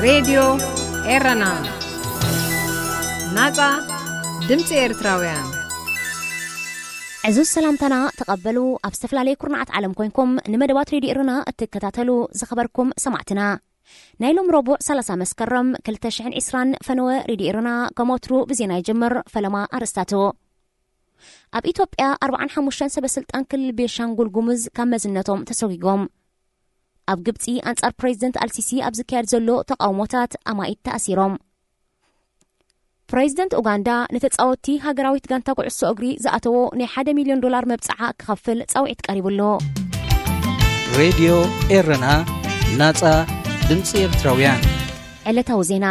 ሬድዮ ኤረና፣ ናጻ ድምጺ ኤርትራውያን። ዕዙዝ ሰላምታና ተቐበሉ። ኣብ ዝተፈላለየ ኩርናዓት ዓለም ኮይንኩም ንመደባት ሬድዮ ኤረና እትከታተሉ ዝኸበርኩም ሰማዕትና፣ ናይ ሎም ረቡዕ ሰላሳ መስከረም ክልተ ሽሕን ዕስራን ፈነወ ሬድዮ ኤረና ከም ወትሩ ብዜና ይጅምር። ፈለማ ኣርእስታቱ። ኣብ ኢትዮጵያ ኣርባዓን ሓሙሽተን ሰበ ስልጣን ክልል ቤንሻንጉል ጉሙዝ ካብ መዝነቶም ተሰጒጎም። ኣብ ግብጺ ኣንጻር ፕሬዚደንት ኣልሲሲ ኣብ ዝካየድ ዘሎ ተቃውሞታት ኣማኢት ተኣሲሮም። ፕሬዚደንት ኡጋንዳ ንተጻወትቲ ሃገራዊት ጋንታ ኩዕሶ እግሪ ዝኣተዎ ናይ ሓደ ሚልዮን ዶላር መብጽዓ ክኸፍል ጻውዒት ቀሪቡሉ። ሬድዮ ኤረና፣ ናጻ ድምጺ ኤርትራውያን። ዕለታዊ ዜና።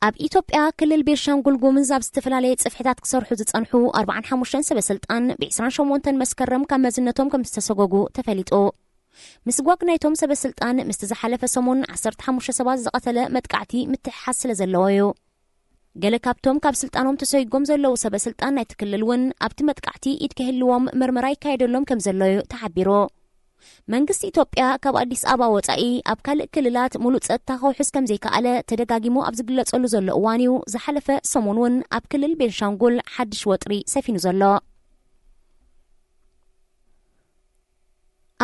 ኣብ ኢትዮጵያ ክልል ቤንሻንጉል ጉሙዝ ኣብ ዝተፈላለየ ጽፍሕታት ክሰርሑ ዝጸንሑ ኣርባዓን ሓሙሽተን ሰበ ስልጣን ብ ዕስራን ሸሞንተን መስከረም ካብ መዝነቶም ከም ዝተሰጎጉ ተፈሊጡ። ምስጓግ ናይቶም ሰበ ስልጣን ምስቲ ዝሓለፈ ሰሙን ዓሰርተ ሓሙሽተ ሰባት ዝቐተለ መጥቃዕቲ ምትሕሓዝ ስለ ዘለዎ እዩ። ገለ ካብቶም ካብ ስልጣኖም ተሰይጎም ዘለዉ ሰበ ስልጣን ናይቲ ክልል እውን ኣብቲ መጥቃዕቲ ኢድ ክህልዎም መርመራ ይካየደሎም ከም ዘሎ እዩ ተሓቢሩ። መንግስቲ ኢትዮጵያ ካብ ኣዲስ ኣበባ ወጻኢ ኣብ ካልእ ክልላት ሙሉእ ጸጥታ ከውሕስ ከም ዘይከኣለ ተደጋጊሙ ኣብ ዝግለጸሉ ዘሎ እዋን እዩ። ዝሓለፈ ሰሙን እውን ኣብ ክልል ቤንሻንጉል ሓድሽ ወጥሪ ሰፊኑ ዘሎ።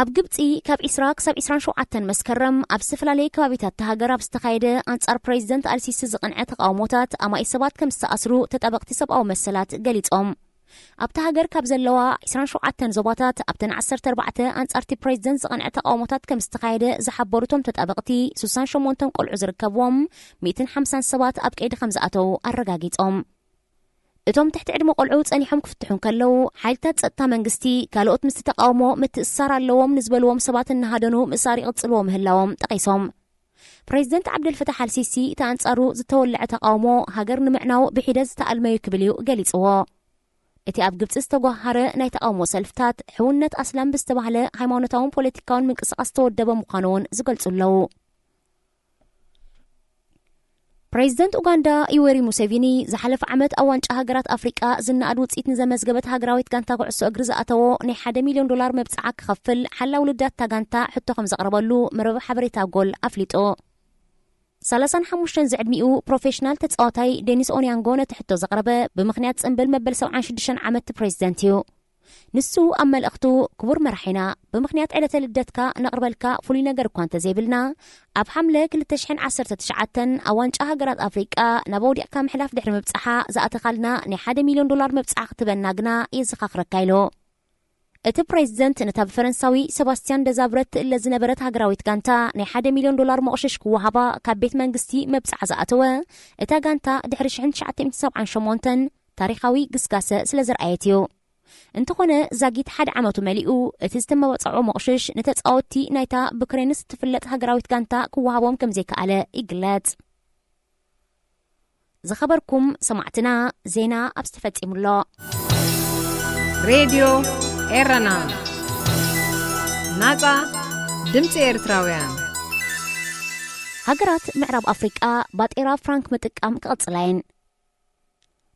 ኣብ ግብጺ ካብ ዕስራ ክሳብ ዕስራን ሸውዓተን መስከረም ኣብ ዝተፈላለየ ከባቢታት እታ ሃገር ኣብ ዝተኻየደ ኣንጻር ፕሬዚደንት ኣልሲሲ ዝቕንዐ ተቃውሞታት ኣማኢት ሰባት ከም ዝተኣስሩ ተጣበቕቲ ሰብኣዊ መሰላት ገሊጾም። ኣብታ ሃገር ካብ ዘለዋ ዕስራን ሸውዓተን ዞባታት ኣብተን ዓሰርተ ኣርባዕተ ኣንጻርቲ ፕሬዚደንት ዝቐንዐ ተቃውሞታት ከም ዝተኻየደ ዝሓበሩ እቶም ተጣበቕቲ፣ ስሳን ሸሞንተን ቆልዑ ዝርከብዎም ሚእትን ሓምሳን ሰባት ኣብ ቀይዲ ከም ዝኣተዉ ኣረጋጊጾም። እቶም ትሕቲ ዕድመ ቆልዑ ጸኒሖም ክፍትሑ እንከለዉ፣ ሓይልታት ጸጥታ መንግስቲ ካልኦት ምስቲ ተቃውሞ ምትእስሳር ኣለዎም ንዝበልዎም ሰባት እናሃደኑ ምእሳር ይቕጽልዎ ምህላዎም ጠቒሶም። ፕሬዚደንት ዓብደልፈታሕ ኣልሲሲ እቲ ኣንጻሩ ዝተወልዐ ተቃውሞ ሃገር ንምዕናው ብሒደት ዝተኣልመ እዩ ክብል እዩ ገሊጽዎ። እቲ ኣብ ግብጺ ዝተጓሃረ ናይ ተቃውሞ ሰልፍታት ሕውነት ኣስላም ብዝተባህለ ሃይማኖታውን ፖለቲካውን ምንቅስቃስ ዝተወደበ ምዃኑ እውን ዝገልጹ ኣለዉ። ፕሬዚደንት ኡጋንዳ ዩዌሪ ሙሴቪኒ ዝሓለፈ ዓመት ኣብ ዋንጫ ሃገራት ኣፍሪቃ ዝነኣድ ውጽኢት ንዘመዝገበት ሃገራዊት ጋንታ ኩዕሶ እግሪ ዝኣተዎ ናይ ሓደ ሚልዮን ዶላር መብጽዓ ክኸፍል ሓላው ልዳት እታ ጋንታ ሕቶ ከም ዘቕረበሉ መርበብ ሓበሬታ ጎል ኣፍሊጡ። ሰላሳን ሓሙሽተን ዝዕድሚኡ ፕሮፌሽናል ተጻዋታይ ዴኒስ ኦንያንጎ ነቲ ሕቶ ዘቕረበ ብምኽንያት ጽምብል መበል ሰብዓን ሽዱሽተን ዓመት ፕሬዚደንት እዩ። ንሱ ኣብ መልእኽቱ፣ ክቡር መራሒና፣ ብምኽንያት ዕለተ ልደትካ ነቕርበልካ ፍሉይ ነገር እኳ እንተዘይብልና፣ ኣብ ሓምለ ክልተ ሽሕን ዓሰርተ ትሽዓተን ኣብ ዋንጫ ሃገራት ኣፍሪቃ ናብ ኣውዲቕካ ምሕላፍ ድሕሪ ምብጻሓ ዝኣተኻልና ናይ ሓደ ሚልዮን ዶላር መብጻዓ ክትበና ግና የዘኻኽረካ ኢሉ። እቲ ፕሬዚደንት ነታ ብፈረንሳዊ ሰባስቲያን ደዛብረ ትእለ ዝነበረት ሃገራዊት ጋንታ ናይ ሓደ ሚልዮን ዶላር መቑሽሽ ክወሃባ ካብ ቤት መንግስቲ መብጻዓ ዝኣተወ፣ እታ ጋንታ ድሕሪ ሽሕን ትሽዓተ ሚእትን ሰብዓን ሸሞንተን ታሪኻዊ ግስጋሰ ስለ ዘርኣየት እዩ። እንተኾነ ዛጊት ሓደ ዓመቱ መሊኡ፣ እቲ ዝተመበጸዖ መቑሽሽ ንተጻወትቲ ናይታ ብክሬንስ እትፍለጥ ሃገራዊት ጋንታ ክወሃቦም ከም ዘይከኣለ ይግለጽ። ዝኸበርኩም ሰማዕትና፣ ዜና ኣብዚ ተፈጺሙ ኣሎ። ሬድዮ ኤረና፣ ናጻ ድምጺ ኤርትራውያን። ሃገራት ምዕራብ ኣፍሪቃ ባጤራ ፍራንክ ምጥቃም ክቕጽላ እየን።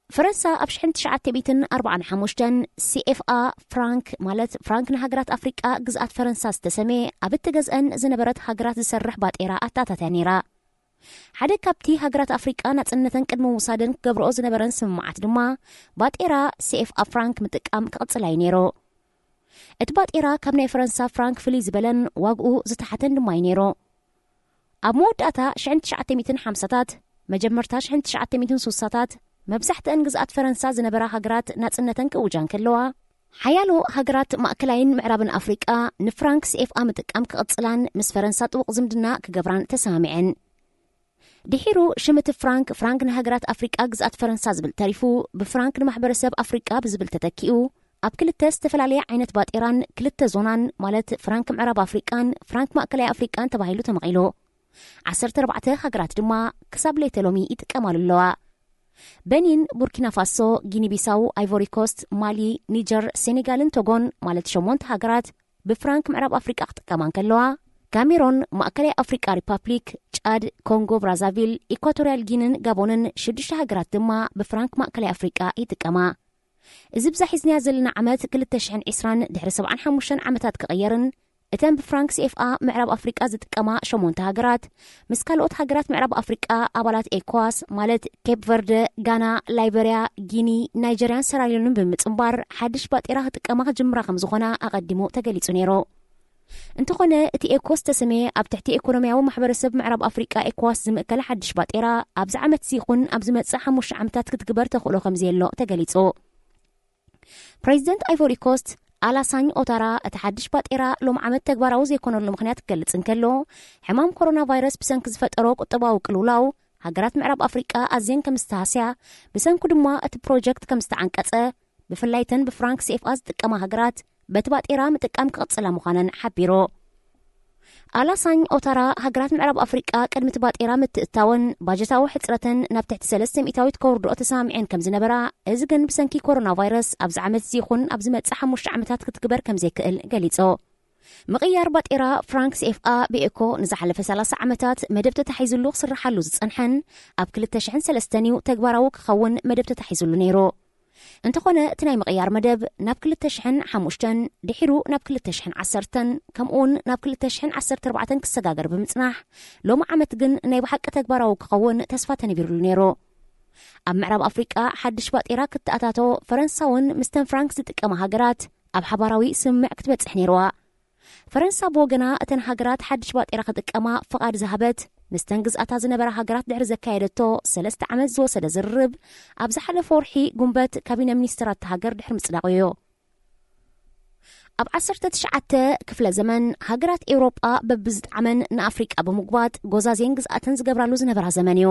ፈረንሳ ኣብ ሽሕን ትሽዓተ ሚእትን ኣርባዓን ሓሙሽተን ሲ ኤፍ ኣ ፍራንክ፣ ማለት ፍራንክ ንሃገራት ኣፍሪቃ ግዝኣት ፈረንሳ ዝተሰመየ፣ ኣብ እትገዝአን ዝነበረት ሃገራት ዝሰርሕ ባጤራ ኣተኣታትያ ነይራ። ሓደ ካብቲ ሃገራት ኣፍሪቃ ናጽነተን ቅድሚ ምውሳደን ክገብርኦ ዝነበረን ስምምዓት ድማ፣ ባጤራ ሲ ኤፍ ኣ ፍራንክ ምጥቃም ክቕጽል እዩ ነይሩ። እቲ ባጤራ ካብ ናይ ፈረንሳ ፍራንክ ፍልይ ዝበለን ዋግኡ ዝተሓተን ድማ እዩ ነይሩ። ኣብ መወዳእታ ሽሕን ትሽዓተ ሚእትን ሓምሳታት፣ መጀመርታ ሽሕን ትሽዓተ ሚእትን ስሳታት፣ መብዛሕትአን ግዝኣት ፈረንሳ ዝነበራ ሃገራት ናጽነተን ክእውጃ እንከለዋ፣ ሓያሎ ሃገራት ማእከላይን ምዕራብን ኣፍሪቃ ንፍራንክ ሲ ኤፍ ኣ ምጥቃም ክቕጽላን ምስ ፈረንሳ ጥቡቕ ዝምድና ክገብራን ተሰማሚዐን። ድሒሩ ሽም እቲ ፍራንክ፣ ፍራንክ ንሃገራት ኣፍሪቃ ግዝኣት ፈረንሳ ዝብል ተሪፉ፣ ብፍራንክ ንማሕበረሰብ ኣፍሪቃ ብዝብል ተተኪኡ፣ ኣብ ክልተ ዝተፈላለየ ዓይነት ባጤራን ክልተ ዞናን፣ ማለት ፍራንክ ምዕራብ ኣፍሪቃን ፍራንክ ማእከላይ ኣፍሪቃን ተባሂሉ ተመቒሉ። ዓሰርተ ኣርባዕተ ሃገራት ድማ ክሳብ ለይተ ሎሚ ይጥቀማሉ ኣለዋ። በኒን፣ ቡርኪና ፋሶ፣ ጊኒ ቢሳው፣ ኣይቮሪ ኮስት፣ ማሊ፣ ኒጀር፣ ሴኔጋልን ቶጎን፣ ማለት ሸሞንተ ሃገራት ብፍራንክ ምዕራብ ኣፍሪቃ ክጥቀማ እንከለዋ፣ ካሜሮን፣ ማእከላይ ኣፍሪቃ ሪፓብሊክ፣ ጫድ፣ ኮንጎ ብራዛቪል፣ ኢኳቶርያል ጊንን ጋቦንን ሽዱሽተ ሃገራት ድማ ብፍራንክ ማእከላይ ኣፍሪቃ ይጥቀማ። እዚ ብዛ ሒዝናያ ዘለና ዓመት ክልተ ሽሕን ዕስራን ድሕሪ ሰብዓን ሓሙሽተን ዓመታት ክቕየርን እተን ብፍራንክ ሴፍኣ ምዕራብ ኣፍሪቃ ዝጥቀማ ሸሞንተ ሃገራት፣ ምስ ካልኦት ሃገራት ምዕራብ ኣፍሪቃ ኣባላት ኤኮዋስ፣ ማለት ኬፕ ቨርደ፣ ጋና፣ ላይበርያ፣ ጊኒ፣ ናይጀርያን ሰራሊዮንን ብምጽንባር፣ ሓድሽ ባጤራ ክጥቀማ ክጅምራ ከም ዝኾና ኣቐዲሙ ተገሊጹ ነይሩ። እንተኾነ፣ እቲ ኤኮስ ዝተሰመየ ኣብ ትሕቲ ኢኮኖሚያዊ ማሕበረሰብ ምዕራብ ኣፍሪቃ ኤኮዋስ ዝምእከል ሓድሽ ባጤራ፣ ኣብዚ ዓመት እዚ ይኹን ኣብ ዝመጽእ ሓሙሽተ ዓመታት ክትግበር ተኽእሎ ከም ዘየሎ ተገሊጹ። ፕሬዚደንት ኣይቮሪ ኮስት ኣላሳኝ ኦታራ፣ እቲ ሓድሽ ባጤራ ሎም ዓመት ተግባራዊ ዘይኮነሉ ምኽንያት ክገልጽ እንከሎ፣ ሕማም ኮሮና ቫይረስ ብሰንኪ ዝፈጠሮ ቁጠባዊ ቅልውላው፣ ሃገራት ምዕራብ ኣፍሪቃ ኣዝየን ከም ዝተሃስያ፣ ብሰንኩ ድማ እቲ ፕሮጀክት ከም ዝተዓንቀጸ፣ ብፍላይ እተን ብፍራንክ ሴፍኣ ዝጥቀማ ሃገራት በቲ ባጤራ ምጥቃም ክቕጽላ ምዃነን ሓቢሩ። ኣላሳኝ ኦታራ፣ ሃገራት ምዕራብ ኣፍሪቃ ቅድሚ እቲ ባጤራ ምትእትታወን ባጀታዊ ሕጽረተን ናብ ትሕቲ ሰለስተ ሚእታዊት ከውርድኦ ተሰማሚዐን ከም ዝነበራ፣ እዚ ግን ብሰንኪ ኮሮና ቫይረስ ኣብዚ ዓመት እዚ ይኹን ኣብ ዝመጽእ ሓሙሽተ ዓመታት ክትግበር ከም ዘይክእል ገሊጹ። ምቕያር ባጤራ ፍራንክ ሴፍኣ ብኤኮ ንዝሓለፈ ሰላሳ ዓመታት መደብ ተታሒዝሉ ክስርሓሉ ዝጸንሐን ኣብ ክልተ ሽሕን ሰለስተን እዩ ተግባራዊ ክኸውን መደብ ተታሒዝሉ ነይሩ። እንተኾነ፣ እቲ ናይ ምቕያር መደብ ናብ ክልተ ሽሕን ሓሙሽተን፣ ድሒሩ ናብ ክልተ ሽሕን ዓሰርተን፣ ከምኡውን ናብ ክልተ ሽሕን ዓሰርተ ኣርባዕተን ክሰጋገር ብምጽናሕ፣ ሎሚ ዓመት ግን ናይ ብሓቂ ተግባራዊ ክኸውን ተስፋ ተነቢሩሉ ነይሩ። ኣብ ምዕራብ ኣፍሪቃ ሓድሽ ባጤራ ክተኣታቶ፣ ፈረንሳ እውን ምስተን ፍራንክ ዝጥቀማ ሃገራት ኣብ ሓባራዊ ስምምዕ ክትበጽሕ ነይርዋ። ፈረንሳ ብወገና፣ እተን ሃገራት ሓድሽ ባጤራ ክጥቀማ ፍቓድ ዝሃበት፣ ምስተን ግዝኣታ ዝነበራ ሃገራት ድሕሪ ዘካየደቶ ሰለስተ ዓመት ዝወሰደ ዝርርብ፣ ኣብ ዝሓለፈ ወርሒ ጉንበት ካቢነ ሚኒስትራት እታ ሃገር ድሕሪ ምጽዳቑ እዩ። ኣብ ዓሰርተ ትሽዓተ ክፍለ ዘመን፣ ሃገራት ኤውሮጳ በብዝጠዓመን ንኣፍሪቃ ብምጉባጥ ጎዛዜን ግዝኣተን ዝገብራሉ ዝነበራ ዘመን እዩ።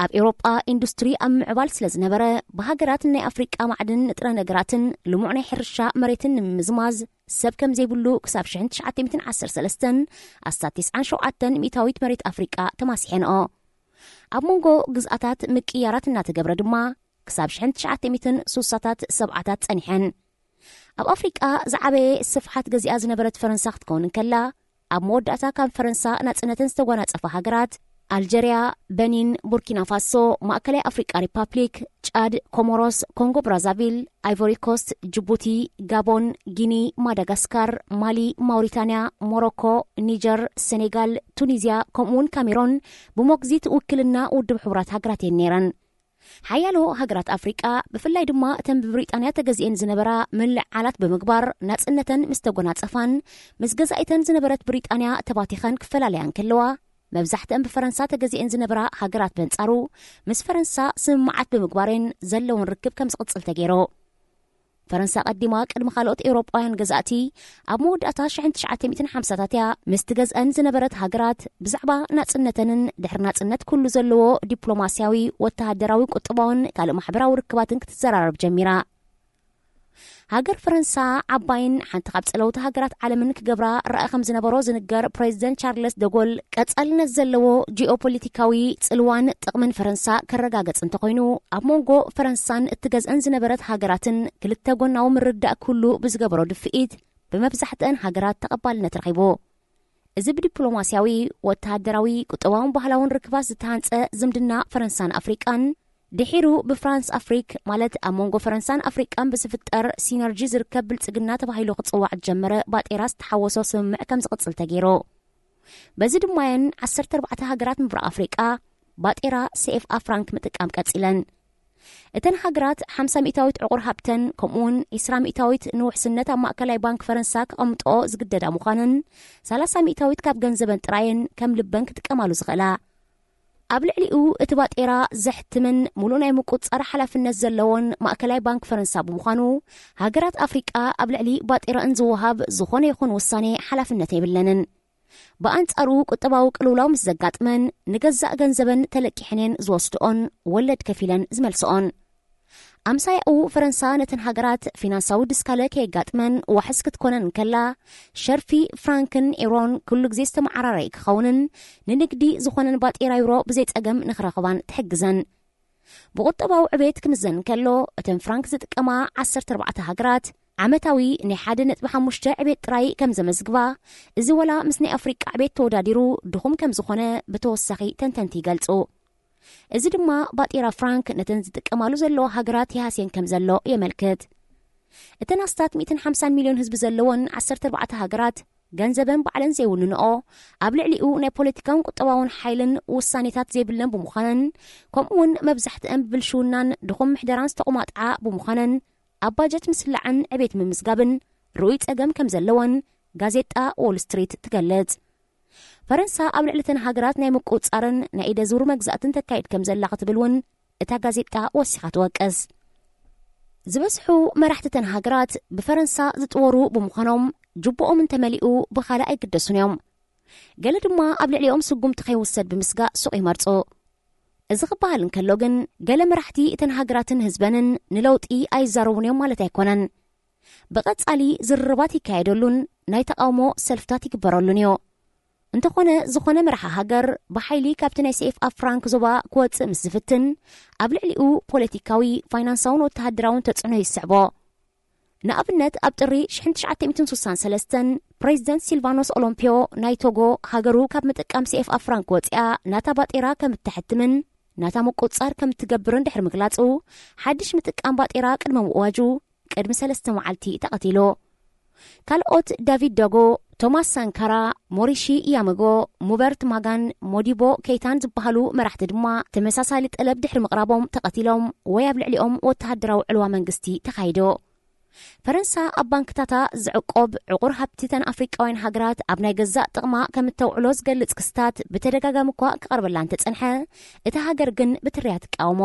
ኣብ ኤውሮጳ ኢንዱስትሪ ኣብ ምዕባል ስለ ዝነበረ፣ ብሃገራት ናይ ኣፍሪቃ ማዕድን ንጥረ ነገራትን ልሙዕ ናይ ሕርሻ መሬትን ንምምዝማዝ ሰብ ከም ዘይብሉ ክሳብ ሽሕን ትሽዓተ ሚእትን ዓሰርተ ሰለስተን ኣስታት ተስዓን ሸውዓተን ሚእታዊት መሬት ኣፍሪቃ ተማሲሐንኦ። ኣብ መንጎ ግዝኣታት ምቅያራት እናተገብረ ድማ ክሳብ ሽሕን ትሽዓተ ሚእትን ሱሳታት ሰብዓታት ጸኒሐን። ኣብ ኣፍሪቃ ዝዓበየ ስፍሓት ገዚኣ ዝነበረት ፈረንሳ ክትከውን እንከላ፣ ኣብ መወዳእታ ካብ ፈረንሳ ናጽነተን ዝተጓናጸፋ ሃገራት ኣልጀርያ፣ በኒን፣ ቡርኪና ፋሶ፣ ማእከላይ ኣፍሪቃ ሪፓብሊክ፣ ጫድ፣ ኮሞሮስ፣ ኮንጎ ብራዛቪል፣ ኣይቮሪ ኮስት፣ ጅቡቲ፣ ጋቦን፣ ጊኒ፣ ማዳጋስካር፣ ማሊ፣ ማውሪታንያ፣ ሞሮኮ፣ ኒጀር፣ ሴኔጋል፣ ቱኒዝያ፣ ከምኡውን ካሜሮን ብሞግዚት ውክልና ውድብ ሕቡራት ሃገራት እየን ነይረን። ሓያሎ ሃገራት ኣፍሪቃ፣ ብፍላይ ድማ እተን ብብሪጣንያ ተገዚኤን ዝነበራ፣ ምልዓላት ብምግባር ናጽነተን ምስ ተጎናጸፋን ምስ ገዛኢተን ዝነበረት ብሪጣንያ ተባቲኸን ክፈላለያ እንከለዋ፣ መብዛሕትአን ብፈረንሳ ተገዚኤን ዝነበራ ሃገራት በንጻሩ ምስ ፈረንሳ ስምምዓት ብምግባረን ዘለውን ርክብ ከም ዝቕጽል ተገይሩ። ፈረንሳ ቀዲማ ቅድሚ ካልኦት ኤውሮጳውያን ገዛእቲ ኣብ መወዳእታ ሽሕን ትሽዓተ ሚእትን ሓምሳታት እያ ምስ ትገዝአን ዝነበረት ሃገራት ብዛዕባ ናጽነተንን ድሕሪ ናጽነት ኩሉ ዘለዎ ዲፕሎማስያዊ፣ ወተሃደራዊ፣ ቁጠባውን ካልእ ማሕበራዊ ርክባትን ክትዘራረብ ጀሚራ። ሃገር ፈረንሳ ዓባይን ሓንቲ ካብ ጸለውቲ ሃገራት ዓለምን ክገብራ ራእይ ከም ዝነበሮ ዝንገር ፕሬዚደንት ቻርለስ ደጎል፣ ቀጻልነት ዘለዎ ጂኦፖለቲካዊ ጽልዋን ጥቕምን ፈረንሳ ከረጋገጽ እንተኾይኑ፣ ኣብ መንጎ ፈረንሳን እትገዝአን ዝነበረት ሃገራትን ክልተ ጎናዊ ምርዳእ ክህሉ ብዝገበሮ ድፍኢት፣ ብመብዛሕትአን ሃገራት ተቐባልነት ረኺቡ። እዚ ብዲፕሎማስያዊ፣ ወተሃደራዊ፣ ቁጠባውን ባህላውን ርክባት ዝተሃንጸ ዝምድና ፈረንሳን ኣፍሪቃን፣ ድሒሩ ብፍራንስ ኣፍሪክ፣ ማለት ኣብ መንጎ ፈረንሳን ኣፍሪቃን ብዝፍጠር ሲነርጂ ዝርከብ ብልጽግና ተባሂሉ ክጽዋዕ ዝጀመረ ባጤራ ዝተሓወሶ ስምምዕ ከም ዝቕጽል ተገይሩ። በዚ ድማ እየን ዓሰርተ ኣርባዕተ ሃገራት ምብራቕ ኣፍሪቃ ባጤራ ሴኤፍኣ ፍራንክ ምጥቃም ቀጺለን። እተን ሃገራት ሓምሳ ሚእታዊት ዕቑር ሃብተን፣ ከምኡውን ዕስራ ሚእታዊት ንውሕስነት ኣብ ማእከላይ ባንክ ፈረንሳ ከቐምጥኦ ዝግደዳ ምዃነን፣ ሰላሳ ሚእታዊት ካብ ገንዘበን ጥራየን ከም ልበን ክጥቀማሉ ዝኽእላ። ኣብ ልዕሊኡ እቲ ባጤራ ዘሕትምን ሙሉእ ናይ ምቁጽጻር ሓላፍነት ዘለዎን ማእከላይ ባንክ ፈረንሳ ብምዃኑ፣ ሃገራት ኣፍሪቃ ኣብ ልዕሊ ባጤራእን ዝወሃብ ዝኾነ ይኹን ውሳኔ ሓላፍነት የብለንን። ብኣንጻሩ፣ ቁጠባዊ ቅልውላው ምስ ዘጋጥመን፣ ንገዛእ ገንዘበን ተለቂሐን እየን ዝወስድኦን ወለድ ከፊለን ዝመልስኦን። ኣምሳያኡ ፈረንሳ ነተን ሃገራት ፊናንሳዊ ድስካለ ከየጋጥመን ዋሕስ ክትኮነን እንከላ፣ ሸርፊ ፍራንክን ኤውሮን ኩሉ ግዜ ዝተመዓራረየ ክኸውንን ንንግዲ ዝኾነን ባጤራ ዩሮ ብዘይ ጸገም ንኽረኽባን ትሕግዘን። ብቁጠባዊ ዕቤት ክምዘን እንከሎ፣ እተን ፍራንክ ዝጥቀማ ዓሰርተ ኣርባዕተ ሃገራት፣ ዓመታዊ ናይ ሓደ ነጥቢ ሓሙሽተ ዕቤት ጥራይ ከም ዘመዝግባ፣ እዚ ወላ ምስ ናይ ኣፍሪቃ ዕቤት ተወዳዲሩ ድኹም ከም ዝኾነ ብተወሳኺ ተንተንቲ ይገልጹ። እዚ ድማ ባጤራ ፍራንክ ነተን ዝጥቀማሉ ዘለዋ ሃገራት ይሃስየን ከም ዘሎ የመልክት። እተን ኣስታት ሚእትን ሓምሳን ሚልዮን ህዝቢ ዘለወን ዓሰርተ ኣርባዕተ ሃገራት፣ ገንዘበን ባዕለን ዘይውንንኦ፣ ኣብ ልዕሊኡ ናይ ፖለቲካውን ቁጠባውን ሓይልን ውሳኔታት ዘይብለን ብምዃነን፣ ከምኡ እውን መብዛሕትአን ብብልሽውናን ድኹም ምሕደራን ዝተቑማጥዓ ብምዃነን፣ ኣብ ባጀት ምስላዕን ዕቤት ምምዝጋብን ርኡይ ጸገም ከም ዘለወን ጋዜጣ ዎል ስትሪት ትገልጽ። ፈረንሳ ኣብ ልዕሊ እተን ሃገራት ናይ ምቁጽጻርን ናይ ኢደ ዙር መግዛእትን ተካይድ ከም ዘላ ክትብል እውን እታ ጋዜጣ ወሲኻ ትወቅስ። ዝበዝሑ መራሕቲ እተን ሃገራት ብፈረንሳ ዝጥወሩ ብምዃኖም፣ ጅቦኦም እንተመሊኡ ብኻልእ ኣይግደሱን እዮም። ገለ ድማ ኣብ ልዕሊኦም ስጉምቲ ከይውሰድ ብምስጋእ ሱቕ ይመርጹ። እዚ ክበሃል እንከሎ ግን፣ ገለ መራሕቲ እተን ሃገራትን ህዝበንን ንለውጢ ኣይዛረቡን እዮም ማለት ኣይኮነን። ብቐጻሊ ዝርርባት ይካየደሉን ናይ ተቓውሞ ሰልፍታት ይግበረሉን እዩ። እንተኾነ፣ ዝኾነ መራሒ ሃገር ብሓይሊ ካብቲ ናይ ሴፍ ኣፍ ፍራንክ ዞባ ክወጽእ ምስ ዝፍትን፣ ኣብ ልዕሊኡ ፖለቲካዊ፣ ፋይናንሳውን ወተሃደራውን ተጽዕኖ ይስዕቦ። ንኣብነት፣ ኣብ ጥሪ ሽሕን ትሽዓተ ሚእትን ስሳን ሰለስተን፣ ፕሬዚደንት ሲልቫኖስ ኦሎምፒዮ ናይ ቶጎ፣ ሃገሩ ካብ ምጥቃም ሴፍ ኣፍ ፍራንክ ወጺኣ ናታ ባጤራ ከም እተሕትምን ናታ ምቁጽጻር ከም እትገብርን ድሕሪ ምግላጹ፣ ሓድሽ ምጥቃም ባጤራ ቅድሚ ምእዋጁ ቅድሚ ሰለስተ መዓልቲ ተቐቲሉ። ካልኦት ዳቪድ ዶጎ፣ ቶማስ ሳንካራ፣ ሞሪሺ ኢያመጎ፣ ሙበርት ማጋን ሞዲቦ ኬይታን ዝበሃሉ መራሕቲ ድማ ተመሳሳሊ ጠለብ ድሕሪ ምቕራቦም ተቐቲሎም ወይ ኣብ ልዕሊኦም ወተሃደራዊ ዕልዋ መንግስቲ ተኻይዶ። ፈረንሳ ኣብ ባንክታታ ዝዕቆብ ዕቑር ሃብቲ እተን ኣፍሪቃውያን ሃገራት ኣብ ናይ ገዛእ ጥቕማ ከም እተውዕሎ ዝገልጽ ክስታት ብተደጋጋሚ እኳ ክቐርበላ እንተጸንሐ፣ እታ ሃገር ግን ብትርያ ትቃወሞ።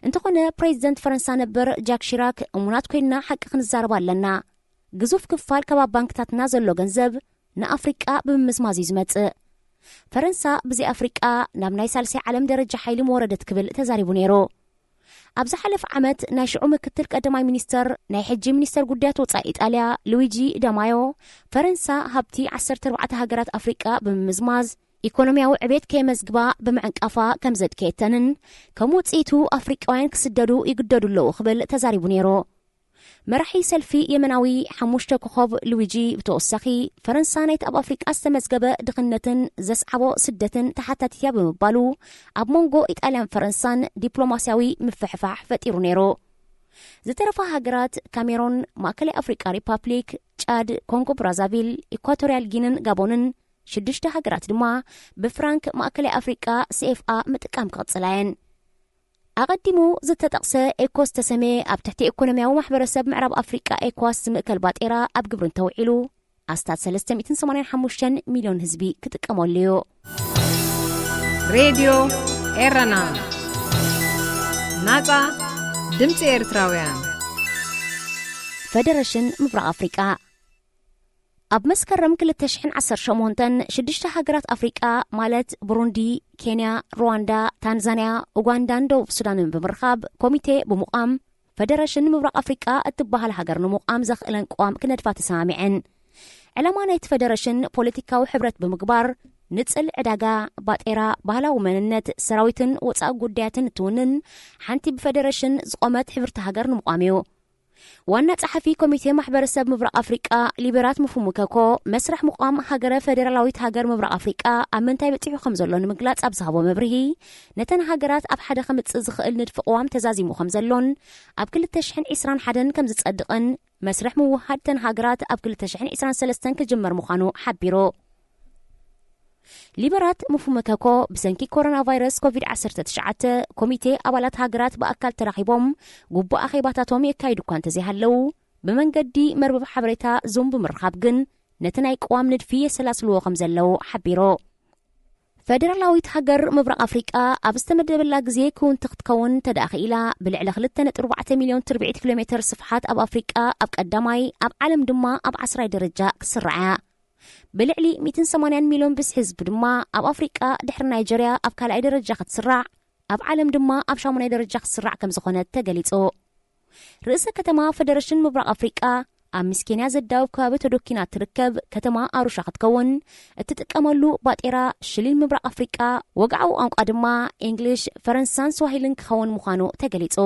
እንተኾነ፣ ፕሬዚደንት ፈረንሳ ነበር ጃክ ሺራክ፣ እሙናት ኮይንና ሓቂ ክንዛረብ ኣለና። ግዙፍ ክፋል ካብ ኣብ ባንክታትና ዘሎ ገንዘብ ንኣፍሪቃ ብምምዝማዝ እዩ ዝመጽእ። ፈረንሳ ብዘይ ኣፍሪቃ ናብ ናይ ሳልሳይ ዓለም ደረጃ ሓይሊ ምወረደት ክብል ተዛሪቡ ነይሩ። ኣብ ዝሓለፈ ዓመት ናይ ሽዑ ምክትል ቀዳማይ ሚኒስተር ናይ ሕጂ ሚኒስተር ጉዳያት ወጻኢ ኢጣልያ ሉዊጂ ደማዮ፣ ፈረንሳ ሃብቲ ዓሰርተ ኣርባዕተ ሃገራት ኣፍሪቃ ብምምዝማዝ ኢኮኖሚያዊ ዕቤት ከየመዝግባ ብምዕንቃፋ ከም ዘድከየተንን ከም ውጽኢቱ ኣፍሪቃውያን ክስደዱ ይግደዱ ኣለዉ ክብል ተዛሪቡ ነይሩ። መራሒ ሰልፊ የመናዊ ሓሙሽተ ኮኸብ ሉዊጂ ብተወሳኺ፣ ፈረንሳ ናይቲ ኣብ ኣፍሪቃ ዝተመዝገበ ድኽነትን ዘስዓቦ ስደትን ተሓታቲት እያ ብምባሉ፣ ኣብ መንጎ ኢጣልያን ፈረንሳን ዲፕሎማስያዊ ምፍሕፋሕ ፈጢሩ ነይሩ። ዝተረፋ ሃገራት ካሜሮን፣ ማእከላይ ኣፍሪቃ ሪፓብሊክ፣ ጫድ፣ ኮንጎ ብራዛቪል፣ ኢኳቶርያል ጊንን ጋቦንን፣ ሽዱሽተ ሃገራት ድማ ብፍራንክ ማእከላይ ኣፍሪቃ ሲ ኤፍ ኣ ምጥቃም ክቕጽላ እየን። ኣቐዲሙ ዝተጠቕሰ ኤኮስ ተሰሜ ኣብ ትሕቲ ኢኮኖሚያዊ ማሕበረሰብ ምዕራብ ኣፍሪቃ ኤኳስ ዝምእከል ባጤራ ኣብ ግብሪ እንተውዒሉ ኣስታት ሰለስተ ሚእትን ሰማንያን ሓሙሽተን ሚልዮን ህዝቢ ክጥቀመሉ እዩ። ሬድዮ ኤረና፣ ናጻ ድምጺ ኤርትራውያን። ፈደረሽን ምብራቕ ኣፍሪቃ ኣብ መስከረም ክልተ ሽሕን ዓሰርተ ሸሞንተን ሽዱሽተ ሃገራት ኣፍሪቃ ማለት ብሩንዲ፣ ኬንያ፣ ሩዋንዳ፣ ታንዛንያ፣ ኡጋንዳን ደቡብ ሱዳንን ብምርኻብ ኮሚቴ ብምቋም ፈደረሽን ምብራቕ ኣፍሪቃ እትበሃል ሃገር ንምቋም ዘኽእለን ቅዋም ክነድፋ ተሰማሚዐን። ዕላማ ናይቲ ፈደረሽን ፖለቲካዊ ሕብረት ብምግባር ንጽል ዕዳጋ፣ ባጤራ፣ ባህላዊ መንነት፣ ሰራዊትን ወጻኢ ጉዳያትን እትውንን ሓንቲ ብፈደረሽን ዝቖመት ሕብርቲ ሃገር ንምቋም እዩ። ዋና ጸሓፊ ኮሚቴ ማሕበረሰብ ምብራቕ ኣፍሪቃ ሊበራት ሙፉሙከኮ መስርሕ ምቋም ሃገረ ፈደራላዊት ሃገር ምብራቕ ኣፍሪቃ ኣብ ምንታይ በጺሑ ከም ዘሎ ንምግላጽ ኣብ ዝሃቦ መብርሂ፣ ነተን ሃገራት ኣብ ሓደ ከምጽእ ዝኽእል ንድፊ ቅዋም ተዛዚሙ ከም ዘሎን ኣብ ክልተ ሽሕን ዕስራን ሓደን ከም ዝጸድቕን መስርሕ ምውህሃድ እተን ሃገራት ኣብ ክልተ ሽሕን ዕስራን ሰለስተን ክጅመር ምዃኑ ሓቢሩ። ሊበራት ሙፉመከኮ ብሰንኪ ኮሮና ቫይረስ ኮቪድ ዓሰርተ ትሽዓተ ኮሚቴ ኣባላት ሃገራት ብኣካል ተራኺቦም ግቡእ ኣኼባታቶም የካይዱ እኳ እንተዘይሃለዉ፣ ብመንገዲ መርበብ ሓበሬታ ዙም ብምርኻብ ግን ነቲ ናይ ቅዋም ንድፊ የሰላስልዎ ከም ዘለዉ ሓቢሩ። ፈደራላዊት ሃገር ምብራቕ ኣፍሪቃ ኣብ ዝተመደበላ ግዜ ክውንቲ ክትከውን እንተ ደኣ ክኢላ፣ ብልዕሊ ክልተ ነጥቢ ኣርባዕተ ሚልዮን ትርብዒት ኪሎ ሜተር ስፍሓት ኣብ ኣፍሪቃ ኣብ ቀዳማይ፣ ኣብ ዓለም ድማ ኣብ ዓስራይ ደረጃ ክትስራዕ እያ። ብልዕሊ ሚእትን ሰማንያን ሚልዮን ብዝሒ ህዝቢ ድማ ኣብ ኣፍሪቃ ድሕሪ ናይጀርያ ኣብ ካልኣይ ደረጃ ክትስራዕ፣ ኣብ ዓለም ድማ ኣብ ሻሙናይ ደረጃ ክትስራዕ ከም ዝኾነት ተገሊጹ። ርእሰ ከተማ ፈደረሽን ምብራቕ ኣፍሪቃ ኣብ ምስ ኬንያ ዘዳውብ ከባቢ ተዶኪና እትርከብ ከተማ ኣሩሻ ክትከውን፣ እትጥቀመሉ ባጤራ ሽሊን ምብራቕ ኣፍሪቃ፣ ወግዓዊ ቋንቋ ድማ ኢንግሊሽ፣ ፈረንሳን ስዋሂልን ክኸውን ምዃኑ ተገሊጹ።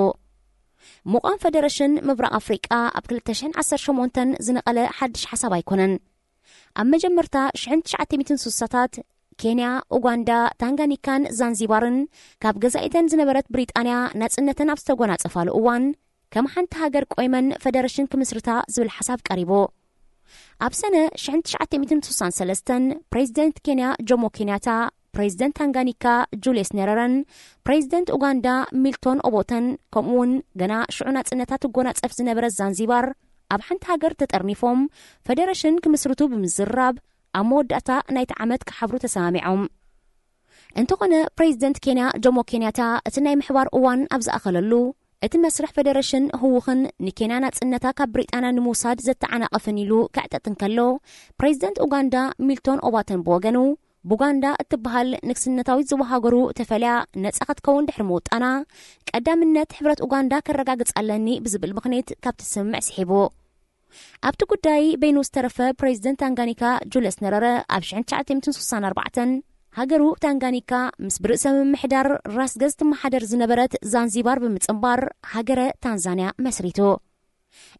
ምቋም ፈደረሽን ምብራቕ ኣፍሪቃ ኣብ ክልተ ሽሕን ዓሰርተ ሸሞንተን ዝነቐለ ሓድሽ ሓሳብ ኣይኮነን። ኣብ መጀመርታ ሽሕን ትሽዓተ ሚእትን ስሳታት ኬንያ፣ ኡጋንዳ፣ ታንጋኒካን ዛንዚባርን ካብ ገዛኢተን ዝነበረት ብሪጣንያ ናጽነተን ኣብ ዝተጎናጸፋሉ እዋን፣ ከም ሓንቲ ሃገር ቆይመን ፈደረሽን ክምስርታ ዝብል ሓሳብ ቀሪቡ። ኣብ ሰነ ሽሕን ትሽዓተ ሚእትን ስሳን ሰለስተን ፕሬዚደንት ኬንያ ጆሞ ኬንያታ፣ ፕሬዚደንት ታንጋኒካ ጁልየስ ነረረን ፕሬዚደንት ኡጋንዳ ሚልቶን ኦቦተን፣ ከምኡውን ገና ሽዑ ናጽነታ ትጎናጸፍ ዝነበረት ዛንዚባር ኣብ ሓንቲ ሃገር ተጠርኒፎም ፈደረሽን ክምስርቱ ብምዝራብ ኣብ መወዳእታ ናይቲ ዓመት ክሓብሩ ተሰማሚዖም። እንተኾነ ፕሬዚደንት ኬንያ ጆሞ ኬንያታ እቲ ናይ ምሕባር እዋን ኣብ ዝኣኸለሉ፣ እቲ መስርሕ ፈደረሽን ህውኽን ንኬንያ ናጽነታ ካብ ብሪጣንያ ንምውሳድ ዘተዓናቐፍን ኢሉ ክዕጠጥ እንከሎ፣ ፕሬዚደንት ኡጋንዳ ሚልቶን ኦባተን ብወገኑ፣ ቡጋንዳ እትበሃል ንግስነታዊት ዞባ ሃገሩ ተፈልያ ነጻ ክትከውን ድሕሪ ምውጣና፣ ቀዳምነት ሕብረት ኡጋንዳ ከረጋግጽ ኣለኒ ብዝብል ምኽንያት ካብቲ ስምምዕ ስሒቡ። ኣብቲ ጉዳይ በይኑ ዝተረፈ ፕሬዚደንት ታንጋኒካ ጁልየስ ነረረ ኣብ ሽሕን ትሽዓተ ሚእትን ስሳን ኣርባዕተን ሃገሩ ታንጋኒካ ምስ ብርእሰ ምምሕዳር ራስ ገዝ ትመሓደር ዝነበረት ዛንዚባር ብምጽንባር ሃገረ ታንዛንያ መስሪቱ።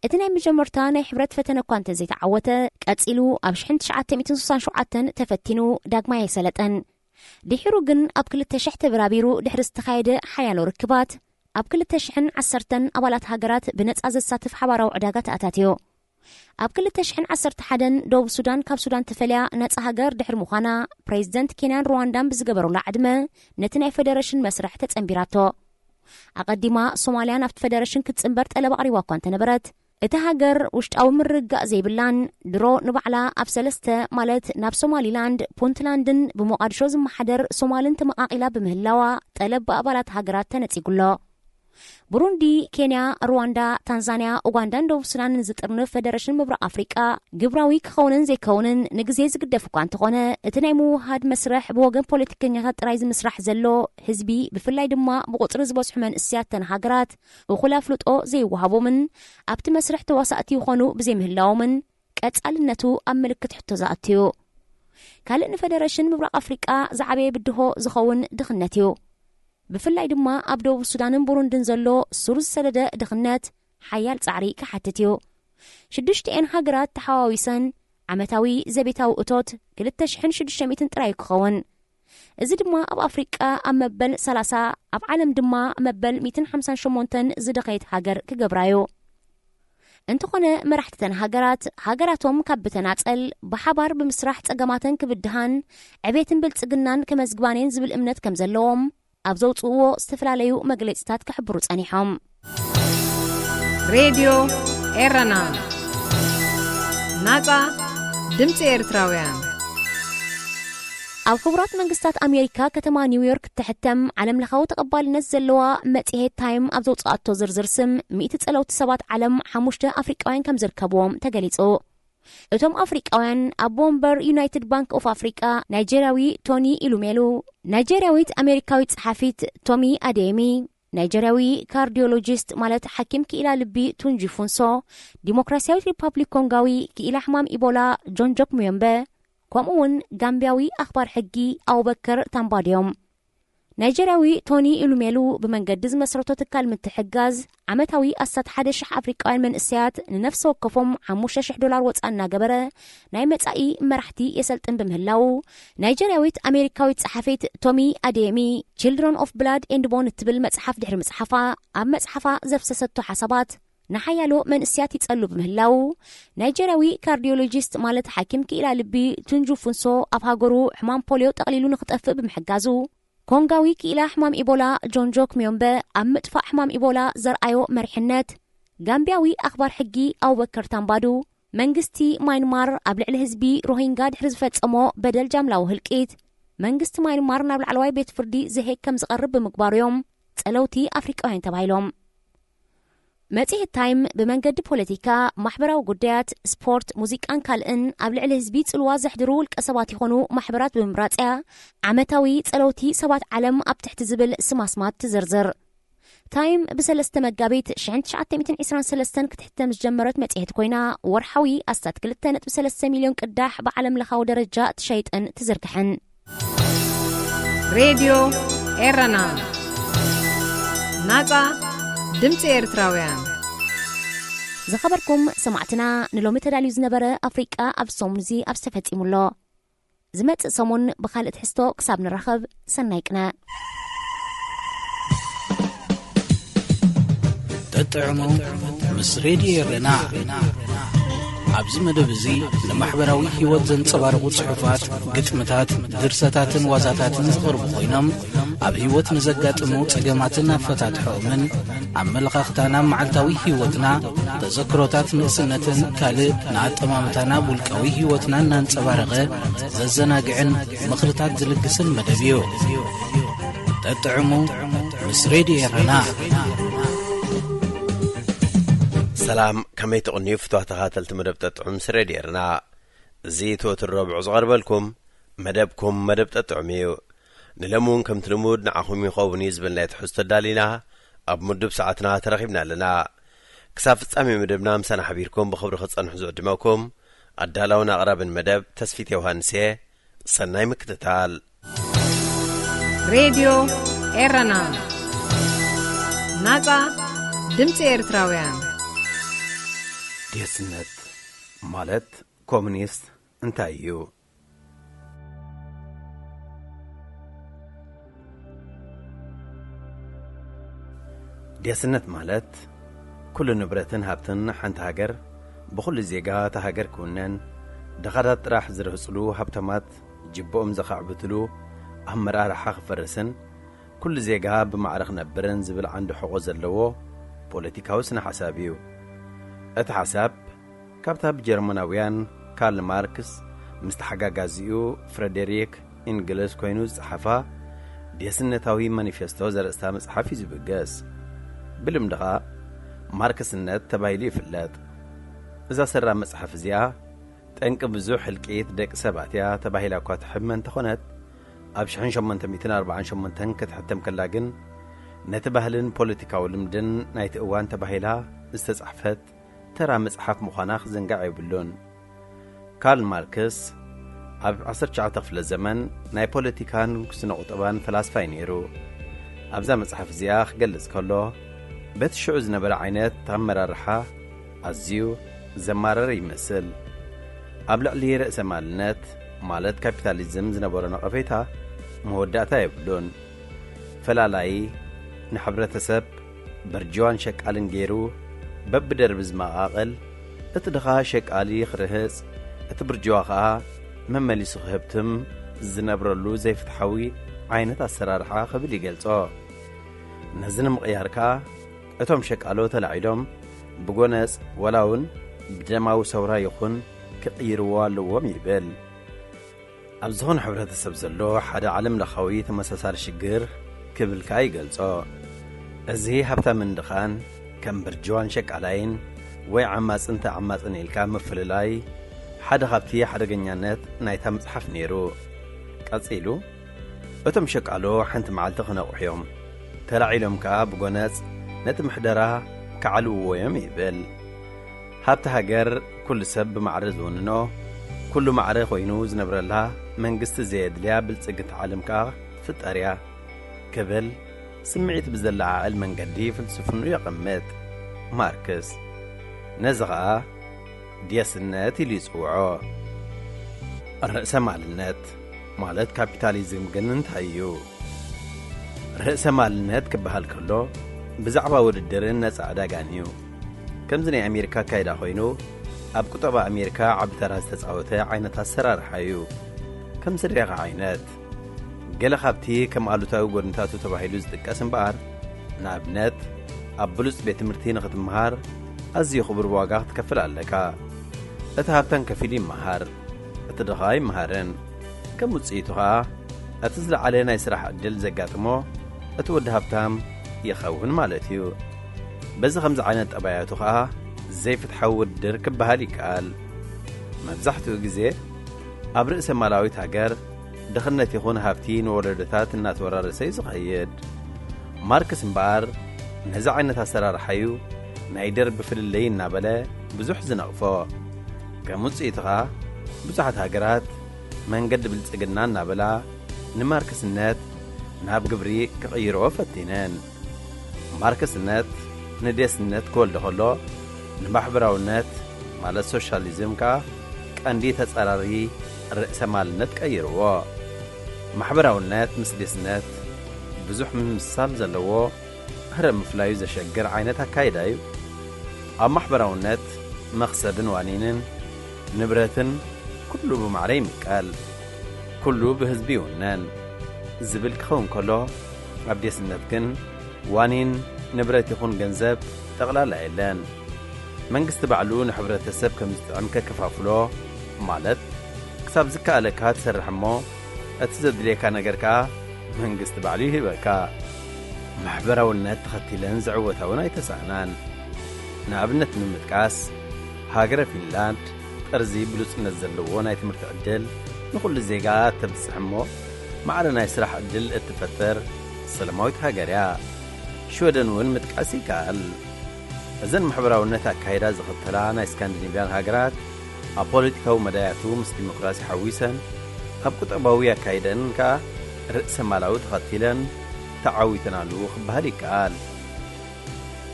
እቲ ናይ መጀመርታ ናይ ሕብረት ፈተነ እኳ እንተ ዘይተዓወተ፣ ቀጺሉ ኣብ ሽሕን ትሽዓተ ሚእትን ስሳን ሸውዓተን ተፈቲኑ ዳግማይ ኣይሰለጠን። ድሒሩ ግን ኣብ ክልተ ሽሕ ተበራቢሩ ድሕሪ ዝተኻየደ ሓያሎ ርክባት፣ ኣብ ክልተ ሽሕን ዓሰርተን ኣባላት ሃገራት ብነጻ ዘሳትፍ ሓባራዊ ዕዳጋ ተኣታትዮ። ኣብ ክልተ ሽሕን ዓሰርተ ሓደን ደቡብ ሱዳን ካብ ሱዳን ተፈልያ ነጻ ሃገር ድሕሪ ምዃና፣ ፕሬዚደንት ኬንያን ሩዋንዳን ብዝገበሩላ ዕድመ ነቲ ናይ ፈደረሽን መስርሕ ተጸንቢራቶ። ኣቐዲማ ሶማልያ ናብቲ ፈደረሽን ክትጽንበር ጠለብ ኣቕሪባ እኳ እንተነበረት፣ እታ ሃገር ውሽጣዊ ምርግጋእ ዘይብላን ድሮ ንባዕላ ኣብ ሰለስተ ማለት ናብ ሶማሊላንድ፣ ፑንትላንድን ብሞቓድሾ ዝመሓደር ሶማልን ተመቓቒላ ብምህላዋ ጠለብ ብኣባላት ሃገራት ተነጺጉ ኣሎ። ብሩንዲ፣ ኬንያ፣ ሩዋንዳ፣ ታንዛንያ፣ ኡጋንዳን ደቡብ ሱዳንን ዝጥርንፍ ፈደረሽን ምብራቕ ኣፍሪቃ ግብራዊ ክኸውንን ዘይከውንን ንግዜ ዝግደፍ እኳ እንተኾነ፣ እቲ ናይ ምውሃድ መስርሕ ብወገን ፖለቲከኛታት ጥራይ ዝምስራሕ ዘሎ፣ ህዝቢ ብፍላይ ድማ ብቁጽሪ ዝበዝሑ መንእሰያት ተን ሃገራት እኹል ኣፍልጦ ዘይወሃቦምን ኣብቲ መስርሕ ተዋሳእቲ ይኾኑ ብዘይምህላዎምን ቀጻልነቱ ኣብ ምልክት ሕቶ ዝኣቱ እዩ። ካልእ ንፈደረሽን ምብራቕ ኣፍሪቃ ዝዓበየ ብድሆ ዝኸውን ድኽነት እዩ። ብፍላይ ድማ ኣብ ደቡብ ሱዳንን ቡሩንድን ዘሎ ሱር ዝሰደደ ድኽነት ሓያል ጻዕሪ ክሓትት እዩ። ሽዱሽቲኤን ሃገራት ተሓዋዊሰን ዓመታዊ ዘቤታዊ እቶት ክልተ ሽሕን ሽዱሽተ ሚእትን ጥራይ ክኸውን። እዚ ድማ ኣብ ኣፍሪቃ ኣብ መበል ሰላሳ፣ ኣብ ዓለም ድማ መበል ሚእትን ሓምሳን ሸሞንተን ዝደኸየት ሃገር ክገብራ እዩ። እንተኾነ መራሕቲ ተን ሃገራት፣ ሃገራቶም ካብ ብተናጸል ብሓባር ብምስራሕ ጸገማተን ክብድሃን ዕቤትን ብልጽግናን ከመዝግባን እየን ዝብል እምነት ከም ዘለዎም ኣብ ዘውጽእዎ ዝተፈላለዩ መግለጺታት ክሕብሩ ጸኒሖም። ሬድዮ ኤረና፣ ናጻ ድምጺ ኤርትራውያን። ኣብ ሕቡራት መንግስታት ኣሜሪካ ከተማ ኒውዮርክ እትሕተም ዓለምለኻዊ ተቐባልነት ዘለዋ መጽሔት ታይም ኣብ ዘውጽኣቶ ዝርዝር ስም፣ ሚእቲ ጸለውቲ ሰባት ዓለም ሓሙሽተ ኣፍሪቃውያን ከም ዝርከብዎም ተገሊጹ። እቶም ኣፍሪቃውያን ኣቦ ወንበር ዩናይትድ ባንክ ኦፍ ኣፍሪቃ ናይጀርያዊ ቶኒ ኢሉሜሉ፣ ናይጀርያዊት ኣሜሪካዊት ጸሓፊት ቶሚ ኣዴየሚ፣ ናይጀርያዊ ካርዲዮሎጂስት ማለት ሓኪም ክኢላ ልቢ ቱንጂ ፉንሶ፣ ዲሞክራሲያዊት ሪፓብሊክ ኮንጋዊ ክኢላ ሕማም ኢቦላ ጆን ጆክ ሙዮምበ፣ ከምኡ እውን ጋምቢያዊ ኣኽባር ሕጊ ኣቡበከር ታምባድ እዮም። ናይጀርያዊ ቶኒ ኢሉሜሉ ብመንገዲ ዝመስረቶ ትካል ምትሕግጋዝ ዓመታዊ ኣስታት ሓደ ሽሕ ኣፍሪቃውያን መንእሰያት ንነፍሲ ወከፎም ሓሙሽተ ሽሕ ዶላር ወጻኢ እናገበረ ናይ መጻኢ መራሕቲ የሰልጥን ብምህላዉ፣ ናይጀርያዊት ኣሜሪካዊት ጸሓፊት ቶሚ ኣዴየሚ ቺልድረን ኦፍ ብላድ ኤንድ ቦን እትብል መጽሓፍ ድሕሪ ምጽሓፋ፣ ኣብ መጽሓፋ ዘፍሰሰቶ ሓሳባት ንሓያሎ መንእሰያት ይጸሉ ብምህላዉ፣ ናይጀርያዊ ካርዲዮሎጂስት ማለት ሓኪም ክኢላ ልቢ ቱንጁ ፉንሶ ኣብ ሃገሩ ሕማም ፖልዮ ጠቕሊሉ ንኽጠፍእ ብምሕጋዙ፣ ኮንጋዊ ክኢላ ሕማም ኢቦላ ጆን ጆክ ሚዮምበ ኣብ ምጥፋእ ሕማም ኢቦላ ዘርኣዮ መሪሕነት፣ ጋምቢያዊ ኣኽባር ሕጊ ኣቡበከር ታምባዱ፣ መንግስቲ ማይንማር ኣብ ልዕሊ ህዝቢ ሮሂንጋ ድሕሪ ዝፈጸሞ በደል ጃምላዊ ህልቂት፣ መንግስቲ ማይንማር ናብ ላዕለዋይ ቤት ፍርዲ ዘሄግ ከም ዝቐርብ ብምግባሩ እዮም ጸለውቲ ኣፍሪቃውያን ተባሂሎም። መጽሔት ታይም ብመንገዲ ፖለቲካ፣ ማሕበራዊ ጉዳያት፣ ስፖርት፣ ሙዚቃን ካልእን ኣብ ልዕሊ ህዝቢ ጽልዋ ዘሕድሩ ውልቀ ሰባት ይኾኑ ማሕበራት ብምምራጽ እያ ዓመታዊ ጸለውቲ ሰባት ዓለም ኣብ ትሕቲ ዝብል ስማስማት ትዝርዝር። ታይም ብሰለስተ መጋቢት ሽሕን ትሽዓተ ሚእትን ዕስራን ሰለስተን ክትሕተም ዝጀመረት መጽሔት ኮይና፣ ወርሓዊ ኣስታት ክልተ ነጥቢ ሰለስተ ሚልዮን ቅዳሕ ብዓለም ለኻዊ ደረጃ ትሸይጥን ትዝርግሕን። ሬድዮ ኤረና፣ ናጻ ድምጺ ኤርትራውያን። ዝኸበርኩም ሰማዕትና፣ ንሎሚ ተዳልዩ ዝነበረ ኣፍሪቃ ኣብ ሰሙን እዚ ኣብዚ ተፈጺሙ ኣሎ። ዝመጽእ ሰሙን ብኻልእ ትሕዝቶ ክሳብ ንራኸብ፣ ሰናይ ቅነ። ጥዕሙ ምስ ሬድዮ ኤረና። ኣብዚ መደብ እዚ ንማሕበራዊ ህይወት ዘንጸባርቑ ጽሑፋት፣ ግጥምታት፣ ድርሰታትን ዋዛታትን ዝቐርቡ ኮይኖም፣ ኣብ ህይወት ንዘጋጥሙ ጸገማትን ኣፈታትሖኦምን፣ ኣመለኻኽታና፣ መዓልታዊ ህይወትና፣ ተዘክሮታት ንእስነትን ካልእ ንኣጠማምታና ውልቃዊ ህይወትና እናንጸባረቐ ዘዘናግዕን ምኽርታት ዝልግስን መደብ እዩ። ጠጥዕሙ ምስ ሬድዮ ኤረና። ሰላም፣ ከመይ ትቕንዩ ፍትዋ ተኸታተልቲ መደብ ጠጥዑም ምስ ሬድዮ ኤረና? እዚ ትወትር ረቡዕ ዝቐርበልኩም መደብኩም መደብ ጠጥዑም እዩ። ንሎሚ እውን ከምቲ ልሙድ ንዓኹም ይኸውን እዩ ዝበልናዮ ትሕዝቶ ኣዳሊና ኣብ ምዱብ ሰዓትና ተረኺብና ኣለና። ክሳብ ፍጻሜ መደብና ምሳና ሓቢርኩም ብኽብሪ ክትጸንሑ ዝዕድመኩም ኣዳላውን ኣቕራብን መደብ ተስፊት ዮሃንስ እየ። ሰናይ ምክትታል። ሬድዮ ኤረና፣ ናጻ ድምጺ ኤርትራውያን። ዴስነት ማለት ኮሙኒስት እንታይ እዩ? ዴስነት ማለት ኩሉ ንብረትን ሃብትን ሓንቲ ሃገር ብኹሉ ዜጋ እታ ሃገር ክውነን፣ ድኻታት ጥራሕ ዝርህጽሉ፣ ሃብታማት ጅብኦም ዘኻዕብትሉ ኣመራርሓ ክፈርስን፣ ኩሉ ዜጋ ብማዕረ ክነብርን ዝብል ዓንዲ ሕቖ ዘለዎ ፖለቲካዊ ስነ ሓሳብ እዩ። እቲ ሓሳብ ካብታ ብጀርመናውያን ካርል ማርክስ ምስ ተሓጋጋዚኡ ፍረደሪክ ኢንግልስ ኮይኑ ዝጸሓፋ ዴስነታዊ ማኒፌስቶ ዘርእስታ መጽሓፍ እዩ ዝብገስ። ብልምዲ ኸኣ ማርክስነት ተባሂሉ ይፍለጥ። እዛ ሰራ መጽሓፍ እዚኣ ጠንቂ ብዙሕ ህልቂት ደቂ ሰባት እያ ተባሂላ እኳ ትሕመ እንተኾነት፣ ኣብ ሽሕን ሸሞንተ ሚእትን ኣርባዓን ሸሞንተን ክትሕተም ከላ ግን፣ ነቲ ባህልን ፖለቲካዊ ልምድን ናይቲ እዋን ተባሂላ ዝተጻሕፈት ተራ መጽሓፍ ምዃና ክዝንጋዕ የብሉን። ካርል ማርክስ ኣብ ዓሰርተ ትሽዓተ ክፍለ ዘመን ናይ ፖለቲካን ስነ ቁጠባን ፈላስፋ እዩ ነይሩ። ኣብዛ መጽሓፍ እዚኣ ክገልጽ ከሎ፣ በቲ ሽዑ ዝነበረ ዓይነት ኣመራርሓ ኣዝዩ ዘማረረ ይመስል። ኣብ ልዕሊ ርእሰ ማልነት፣ ማለት ካፒታሊዝም፣ ዝነበሮ ነቐፌታ መወዳእታ የብሉን። ፈላላዪ፣ ንሕብረተሰብ ብርጅዋን ሸቃልን ገይሩ በብደርቢ ዝመቓቕል፣ እቲ ድኻ ሸቃሊ ክርህጽ፣ እቲ ብርጅዋ ኸኣ መመሊሱ ክህብትም ዝነብረሉ ዘይፍትሓዊ ዓይነት ኣሰራርሓ ክብል ይገልጾ። ነዚ ንምቕያር ከኣ፣ እቶም ሸቃሎ ተላዒሎም ብጎነጽ፣ ወላ እውን ብደማዊ ሰውራ ይኹን፣ ክቕይርዎ ኣለዎም ይብል። ኣብ ዝኾነ ሕብረተሰብ ዘሎ ሓደ ዓለም ለኻዊ ተመሳሳሊ ሽግር ክብል ከኣ ይገልጾ። እዚ ሃብታምን ድኻን ከም ብርጅዋን ሸቃላይን ወይ ዓማጽን ተዓማጽን ኢልካ ምፍልላይ ሓደ ካብቲ ሓደገኛነት ናይታ መጽሓፍ ነይሩ። ቀጺሉ፣ እቶም ሸቃሎ ሓንቲ መዓልቲ ክነቕሑ እዮም። ተላዒሎም ከኣ ብጎነጽ ነቲ ምሕደራ ክዓልውዎ እዮም ይብል። ሃብቲ ሃገር ኩሉ ሰብ ብማዕረ ዝውንኖ፣ ኩሉ ማዕረ ኮይኑ ዝነብረላ መንግስቲ ዘየድልያ ብልጽግቲ ዓለም ከኣ ትፍጠር እያ ክብል ስምዒት ብዘለዓዕል መንገዲ ፍልስፍንኡ የቐምጥ ማርክስ። ነዚ ኸኣ ድየስነት ኢሉ ይጽውዖ። ርእሰ ማልነት ማለት ካፒታሊዝም ግን እንታይ እዩ? ርእሰ ማልነት ክበሃል ከሎ ብዛዕባ ውድድርን ነጻ ዕዳጋን እዩ። ከምዚ ናይ ኣሜሪካ ኣካይዳ ኮይኑ ኣብ ቁጠባ ኣሜሪካ ዓቢ ተራ ዝተጻወተ ዓይነት ኣሰራርሓ እዩ። ከምዚ ሪኢኻ ዓይነት ገለ ካብቲ ከም ኣሉታዊ ጎድንታቱ ተባሂሉ ዝጥቀስ እምበኣር፣ ንኣብነት ኣብ ብሉጽ ቤት ትምህርቲ ንኽትመሃር ኣዝዩ ክቡር ዋጋ ክትከፍል ኣለካ። እቲ ሃብታም ከፊሉ ይመሃር፣ እቲ ድኻ ኣይመሃርን። ከም ውጽኢቱ ኸኣ እቲ ዝለዓለ ናይ ስራሕ ዕድል ዘጋጥሞ እቲ ወዲ ሃብታም ይኸውን ማለት እዩ። በዚ ከምዚ ዓይነት ጠባያቱ ኸኣ ዘይፍትሓዊ ውድድር ክበሃል ይከኣል። መብዛሕትኡ ግዜ ኣብ ርእሰ ማላዊት ሃገር ድኽነት ይኹን ሃብቲ ንወለዶታት እናተወራረሰ እዩ ዝኸይድ። ማርክስ እምበኣር ነዚ ዓይነት ኣሰራርሓ እዩ ናይ ደርቢ ፍልልይ እናበለ ብዙሕ ዝነቕፎ። ከም ውጽኢቱ ኸኣ ብዙሓት ሃገራት መንገዲ ብልጽግና እናበላ ንማርክስነት ናብ ግብሪ ክቕይርኦ ፈቲነን። ማርክስነት ንዴስነት ክወልድ ከሎ፣ ንማሕበራውነት ማለት ሶሻሊዝም ከኣ ቀንዲ ተጻራሪ ርእሰ ማልነት ቀይርዎ። ማሕበራውነት ምስ ዴስነት ብዙሕ ምምስሳል ዘለዎ፣ ህረ ምፍላዩ ዘሸግር ዓይነት ኣካይዳ እዩ። ኣብ ማሕበራውነት መኽሰብን ዋኒንን ንብረትን ኩሉ ብማዕረ ይምቀል፣ ኩሉ ብህዝቢ ይውነን ዝብል ክኸውን ከሎ፣ ኣብ ዴስነት ግን ዋኒን ንብረት ይኹን ገንዘብ ጠቕላላ የለን። መንግስቲ ባዕሉ ንሕብረተሰብ ከም ዝጥዕም ከከፋፍሎ፣ ማለት ክሳብ ዝከኣለካ ትሰርሕ እሞ፣ እቲ ዘድልየካ ነገር ከኣ መንግስቲ ባዕሉ ይህበካ። ማሕበራውነት ተኸቲለን ዝዕወታ እውን ኣይተሳእናን። ንኣብነት ንምጥቃስ፣ ሃገረ ፊንላንድ ጥርዚ ብሉጽነት ዘለዎ ናይ ትምህርቲ ዕድል ንኹሉ ዜጋ ተብጽሕ እሞ፣ ማዕረ ናይ ስራሕ ዕድል እትፈጥር ሰላማዊት ሃገር እያ። ሽወደን እውን ምጥቃስ ይከኣል። እዘን ማሕበራውነት ኣካይዳ ዝኽተላ ናይ ስካንዲኔቭያን ሃገራት ኣብ ፖለቲካዊ መዳያቱ ምስ ዲሞክራሲ ሓዊሰን፣ ኣብ ቁጠባዊ ኣካይደን ከኣ ርእሰ ማላዊ ተኸቲለን ተዓዊተናሉ ክበሃል ይከኣል።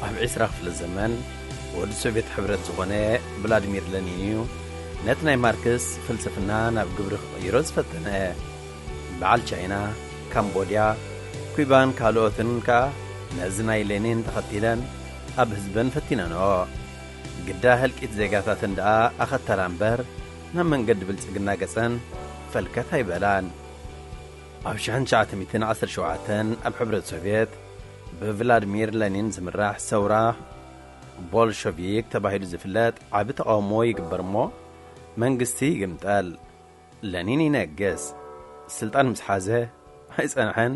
ኣብ ዕስራ ክፍለ ዘመን ወዲ ሶቪየት ሕብረት ዝኾነ ቭላድሚር ለኒን እዩ ነቲ ናይ ማርክስ ፍልስፍና ናብ ግብሪ ክቕይሮ ዝፈተነ። በዓል ቻይና፣ ካምቦድያ፣ ኩባን ካልኦትን ከኣ ነዚ ናይ ሌኒን ተኸቲለን ኣብ ህዝበን ፈቲነንኦ። ግዳ ህልቂት ዜጋታተን ደኣ ኣኸተላ እምበር ናብ መንገዲ ብልጽግና ገጸን ፈልከት ኣይበላን። ኣብ ሽሕን ትሽዓተ ሚእትን ዓሰርተ ሸውዓተን ኣብ ሕብረት ሶቪየት ብቭላድሚር ለኒን ዝምራሕ ሰውራ ቦልሸቪክ ተባሂሉ ዝፍለጥ ዓቢ ተቓውሞ ይግበር እሞ፣ መንግስቲ ይግምጠል። ለኒን ይነግስ። ስልጣን ምስ ሓዘ ኣይጸንሐን፣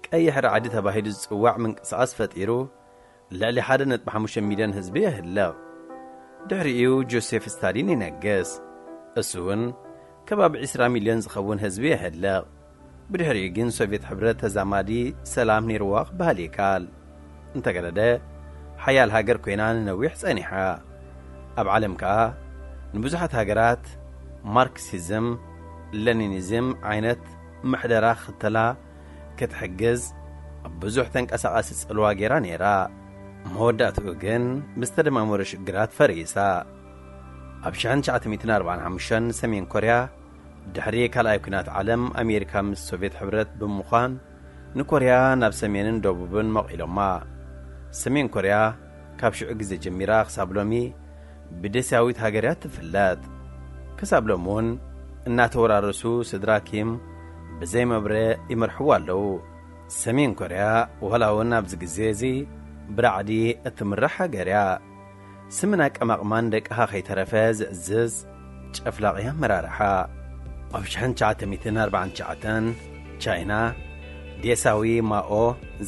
ቀይሕ ራዕዲ ተባሂሉ ዝጽዋዕ ምንቅስቓስ ፈጢሩ፣ ልዕሊ ሓደ ነጥቢ ሓሙሽተ ሚልዮን ህዝቢ የህልቕ። ድሕሪኡ ጆሴፍ ስታሊን ይነግስ። እሱ እውን ከባቢ ዕስራ ሚልዮን ዝኸውን ህዝቢ የህልቕ። ብድሕሪኡ ግን ሶቪየት ሕብረት ተዛማዲ ሰላም ነይርዋ ክበሃል ይከኣል። እንተገለደ ሓያል ሃገር ኮይና ንነዊሕ ጸኒሓ። ኣብ ዓለም ከኣ ንብዙሓት ሃገራት ማርክሲዝም፣ ለኒኒዝም ዓይነት ምሕደራ ክኽተላ ክትሕግዝ ብዙሕ ተንቀሳቓሲ ጽልዋ ገይራ ነይራ። መወዳእትኡ ግን ብዝተደማመሩ ሽግራት ፈሪሳ። ኣብ ሽሕን ትሽዓተ ሚእትን ኣርባዓን ሓሙሽተን ሰሜን ኮርያ ድሕሪ ካልኣይ ኲናት ዓለም ኣሜሪካ ምስ ሶቪየት ሕብረት ብምዃን ንኮርያ ናብ ሰሜንን ደቡብን መቒሎማ። ሰሜን ኮርያ ካብ ሽዑ ግዜ ጀሚራ ክሳብ ሎሚ ብደስያዊት ሃገር እያ ትፍለጥ። ክሳብ ሎሚ እውን እናተወራረሱ ስድራ ኪም ብዘይ መብረ ይመርሕዋ ኣለዉ። ሰሜን ኮርያ ዋላ እውን ኣብዚ ግዜ እዚ ብራዕዲ እትምራሕ ሃገር እያ። ስምን ኣቀማቕማን ደቅኻ ከይተረፈ ዝእዝዝ ጨፍላቒ ኣመራርሓ። ኣብ ሽሕን ትሽዓተ ሚእትን ኣርባዓን ትሽዓተን ቻይና ዴሳዊ ማኦ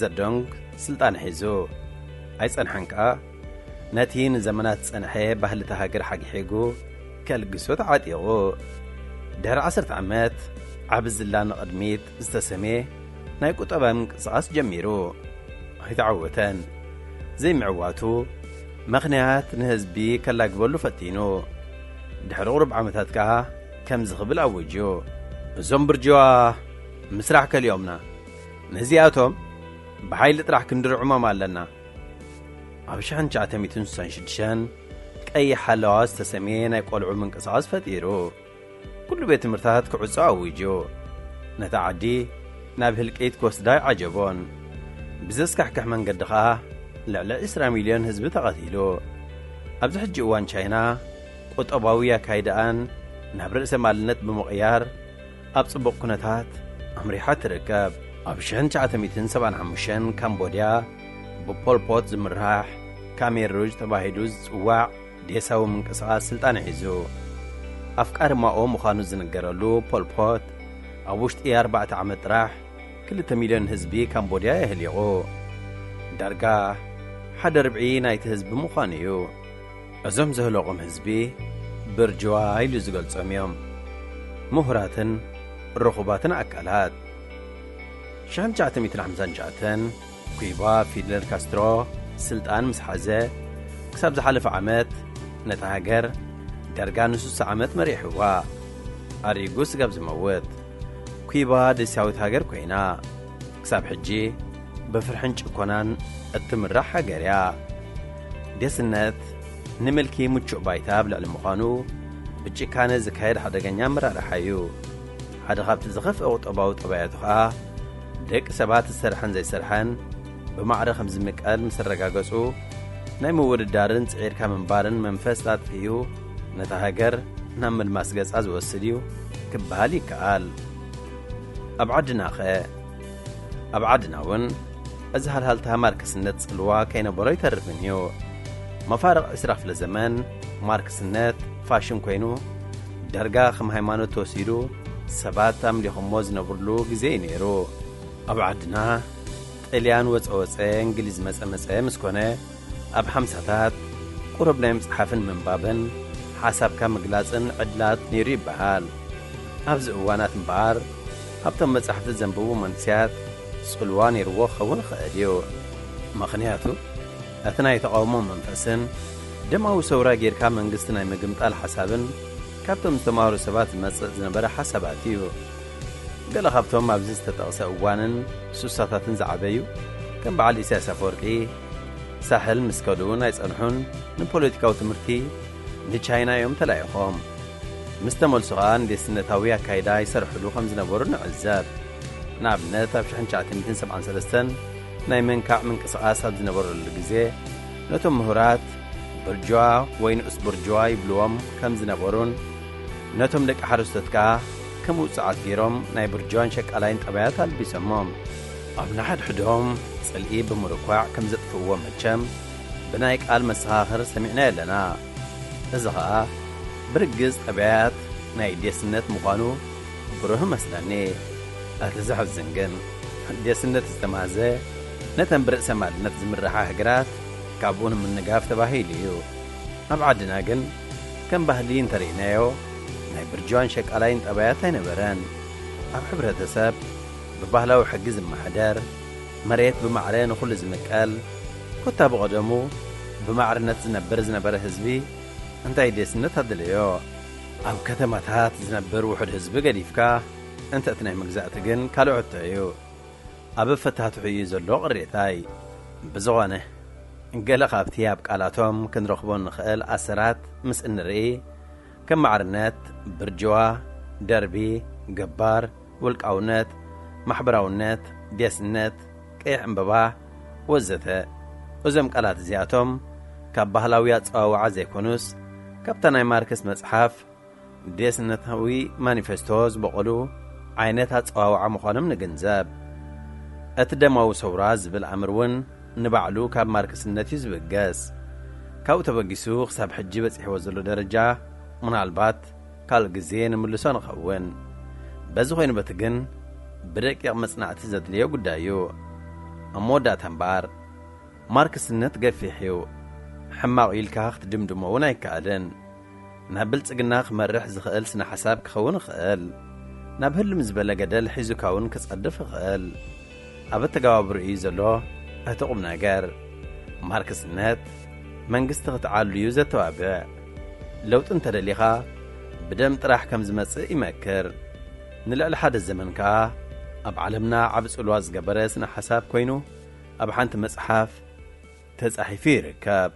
ዘዶንግ ስልጣን ሒዙ። ኣይጸንሐን ከኣ ነቲ ንዘመናት ዝጸንሐ ባህሊ እታ ሃገር ሓግሒጉ ከልግሶ ተዓጢቑ። ድሕሪ ዓሰርተ ዓመት ዓቢ ዝላ ንቕድሚት ዝተሰምየ ናይ ቁጠባ ምንቅስቓስ ጀሚሩ። ኣይተዓወተን። ዘይምዕዋቱ ምኽንያት ንህዝቢ ከላግበሉ ፈቲኑ። ድሕሪ ቁሩብ ዓመታት ከኣ ከምዚ ክብል ኣውጅ እዩ። እዞም ብርጅዋ ምስራሕ ከሊኦምና። ነዚኣቶም ብሓይሊ ጥራሕ ክንድርዕሞም ኣለና። ኣብ ሽሕን ትሽዓተ ሚእትን ስሳን ሽዱሽተን ቀይሕ ሓለዋ ዝተሰምየ ናይ ቆልዑ ምንቅስቓስ ፈጢሩ። ኩሉ ቤት ትምህርታት ክዕጾ ኣዊጁ። ነታ ዓዲ ናብ ህልቂት ክወስዳ ኣይዓጀቦን። ብዘስካሕክሕ መንገዲ ኸኣ ልዕሊ ዕስራ ሚልዮን ህዝቢ ተቐቲሉ። ኣብዚ ሕጂ እዋን ቻይና ቁጠባዊ ኣካይዳኣን ናብ ርእሰ ማልነት ብምቕያር ኣብ ጽቡቕ ኩነታት ኣምሪሓ ትርከብ። ኣብ ሽሕን ትሽዓተ ሚእትን ሰብዓን ሓሙሽተን ካምቦድያ ብፖል ፖት ዝምራሕ ካሜር ሩጅ ተባሂሉ ዝጽዋዕ ዴሳዊ ምንቅስቓስ ስልጣን ሒዙ። ኣፍቃሪ ማኦ ምዃኑ ዝንገረሉ ፖል ፖት ኣብ ውሽጢ ኣርባዕተ ዓመት ጥራሕ ክልተ ሚልዮን ህዝቢ ካምቦድያ የህሊቑ። ዳርጋ ሓደ ርብዒ ናይቲ ህዝቢ ምዃኑ እዩ። እዞም ዘህለቖም ህዝቢ ብርጅዋ ኢሉ ዝገልጾም እዮም። ምሁራትን ርኹባትን ኣካላት። ሽሕን ትሽዓተ ሚእትን ሓምሳን ትሽዓተን ኩባ ፊደል ካስትሮ ስልጣን ምስ ሓዘ፣ ክሳብ ዝሓለፈ ዓመት ነታ ሃገር ዳርጋ ንስሳ ዓመት መሪሕዋ። ኣሪጉ ስጋብ ዝመውት ኩባ ደስያዊት ሃገር ኮይና፣ ክሳብ ሕጂ ብፍርሕን ጭኮናን እትምራሕ ሃገር እያ። ደስነት ንምልኪ ምቹእ ባይታ ኣብ ልዕሊ ምዃኑ፣ ብጭካነ ዝካየድ ሓደገኛ ኣመራርሓ እዩ። ሓደ ካብቲ ዝኸፍአ ቁጠባዊ ጠባያቱ ኸኣ፣ ደቂ ሰባት ዝሰርሐን ዘይሰርሐን ብማዕረ ከም ዝምቀል ምስ ኣረጋገጹ፣ ናይ ምውድዳርን ጽዒርካ ምንባርን መንፈስ ኣጥፊኡ፣ ነታ ሃገር ናብ ምልማስ ገጻ ዝወስድ እዩ ክበሃል ይከኣል። ኣብ ዓድናኸ? ኣብ ዓድና እውን እዚ ሃልሃልታ ማርክስነት ጽልዋ ከይነበሮ ኣይተርፍን እዩ። መፋርቕ ዕስራ ክፍለ ዘመን ማርክስነት ፋሽን ኮይኑ፣ ዳርጋ ከም ሃይማኖት ተወሲዱ ሰባት ኣምሊኾሞ ዝነብርሉ ግዜ እዩ ነይሩ። ኣብ ዓድና ጥልያን ወጸ ወጸ፣ እንግሊዝ መጸ መጸ ምስ ኮነ፣ ኣብ ሓምሳታት ቁሩብ ናይ ምጽሓፍን ምንባብን ሓሳብካ ምግላጽን ዕድላት ነይሩ ይበሃል። ኣብዚ እዋናት እምበኣር፣ ኣብቶም መጻሕፍቲ ዘንብቡ መንእሰያት ጽልዋ ነይርዎ ክኸውን ይኽእል እዩ። ምኽንያቱ፣ እቲ ናይ ተቓውሞ መንፈስን ደማዊ ሰውራ ጌርካ መንግስቲ ናይ ምግምጣል ሓሳብን ካብቶም ዝተማህሩ ሰባት ዝመጽእ ዝነበረ ሓሳባት እዩ። ገለ ካብቶም ኣብዚ ዝተጠቕሰ እዋንን ሱሳታትን ዝዓበዩ፣ ከም በዓል ኢሳያስ ኣፈወርቂ፣ ሳሕል ምስ ከዱ ናይ ጸንሑን ንፖለቲካዊ ትምህርቲ ንቻይና እዮም ተላኢኾም። ምስ ተመልሱ ኸኣ ንዴስነታዊ ኣካይዳ ይሰርሕሉ ከም ዝነበሩ ንዕዘብ። ንኣብነት፣ ኣብ ሽሕን ትሽዓተ ሚእትን ሰብዓን ሰለስተን ናይ መንካዕ ምንቅስቓስ ኣብ ዝነበረሉ ግዜ፣ ነቶም ምሁራት ብርጅዋ ወይ ንኡስ ብርጅዋ ይብልዎም ከም ዝነበሩን፣ ነቶም ደቂ ሓረስቶት ከኣ ከም ውጹዓት ገይሮም ናይ ብርጅዋን ሸቃላይን ጠባያት ኣልቢሶሞም። ኣብ ንሓድሕዶም ጽልኢ ብምርኳዕ ከም ዘጥፍእዎ መቸም ብናይ ቃል መሰኻኽር ሰሚዕናዮ ኣለና። እዚ ኸኣ ብርግጽ ጠባያት ናይ ዴስነት ምዃኑ ብሩህ እመስለኒ። እቲ ዘሕዝን ግን፣ ዴስነት ዝተማህዘ ነተን ብርእሰ ማልነት ዝምርሓ ሃገራት ካብኡ ንምንጋፍ ተባሂሉ እዩ። ኣብ ዓድና ግን ከም ባህሊ እንተርኢናዮ ናይ ብርጅዋን ሸቃላይን ጠባያት ኣይነበረን። ኣብ ሕብረተሰብ ብባህላዊ ሕጊ ዝመሓደር፣ መሬት ብማዕረ ንኹሉ ዝምቀል፣ ኮታ ብቐደሙ ብማዕርነት ዝነብር ዝነበረ ህዝቢ እንታይ ዴስነት ኣድለዮ? ኣብ ከተማታት ዝነብር ውሑድ ህዝቢ ገዲፍካ፣ እንተ እቲ ናይ መግዛእቲ ግን ካልእ ሕቶ እዩ። ኣብ ኣፈታትሑ እዩ ዘሎ ቅሬታይ። ብዝኾነ፣ ገለ ካብቲ ኣብ ቃላቶም ክንረኽቦ እንኽእል ኣሰራት ምስ እንርኢ፣ ከም ማዕርነት፣ ብርጅዋ፣ ደርቢ፣ ገባር፣ ውልቃውነት፣ ማሕበራውነት፣ ዴስነት፣ ቀይሕ ዕምበባ፣ ወዘተ። እዞም ቃላት እዚኣቶም ካብ ባህላዊ ኣጸዋውዓ ዘይኮኑስ፣ ካብታ ናይ ማርክስ መጽሓፍ ዴስነታዊ ማኒፌስቶ ዝበቐሉ ዓይነት ኣጸዋውዓ ምዃኖም ንግንዘብ። እቲ ደማዊ ሰውራ ዝብል ኣምር እውን ንባዕሉ ካብ ማርክስነት እዩ ዝብገስ። ካብኡ ተበጊሱ ክሳብ ሕጂ በጺሕዎ ዘሎ ደረጃ ምናልባት ካልእ ግዜ ንምልሶ ንኸውን። በዚ ኮይኑ በቲ ግን ብደቂቕ መጽናዕቲ ዘድልዮ ጉዳይ እዩ። ኣብ መወዳእታ እምበኣር፣ ማርክስነት ገፊሕ እዩ። ሕማቕ ኢልካ ክትድምድሞ እውን ኣይከኣልን። ናብ ብልጽግና ክመርሕ ዝኽእል ስነ ሓሳብ ክኸውን ይኽእል። ናብ ህልም ዝበለ ገደል ሒዙካ እውን ክጸድፍ ይኽእል። ኣብ ኣተገባብርኡ እዩ ዘሎ እቲ ቁም ነገር። ማርክስነት መንግስቲ ክትዓሉ እዩ ዘተባብዕ። ለውጢ እንተደሊኻ ብደም ጥራሕ ከም ዝመጽእ ይመክር። ንልዕሊ ሓደ ዘመን ከኣ ኣብ ዓለምና ዓቢ ጽልዋ ዝገበረ ስነ ሓሳብ ኮይኑ ኣብ ሓንቲ መጽሓፍ ተጻሒፉ ይርከብ።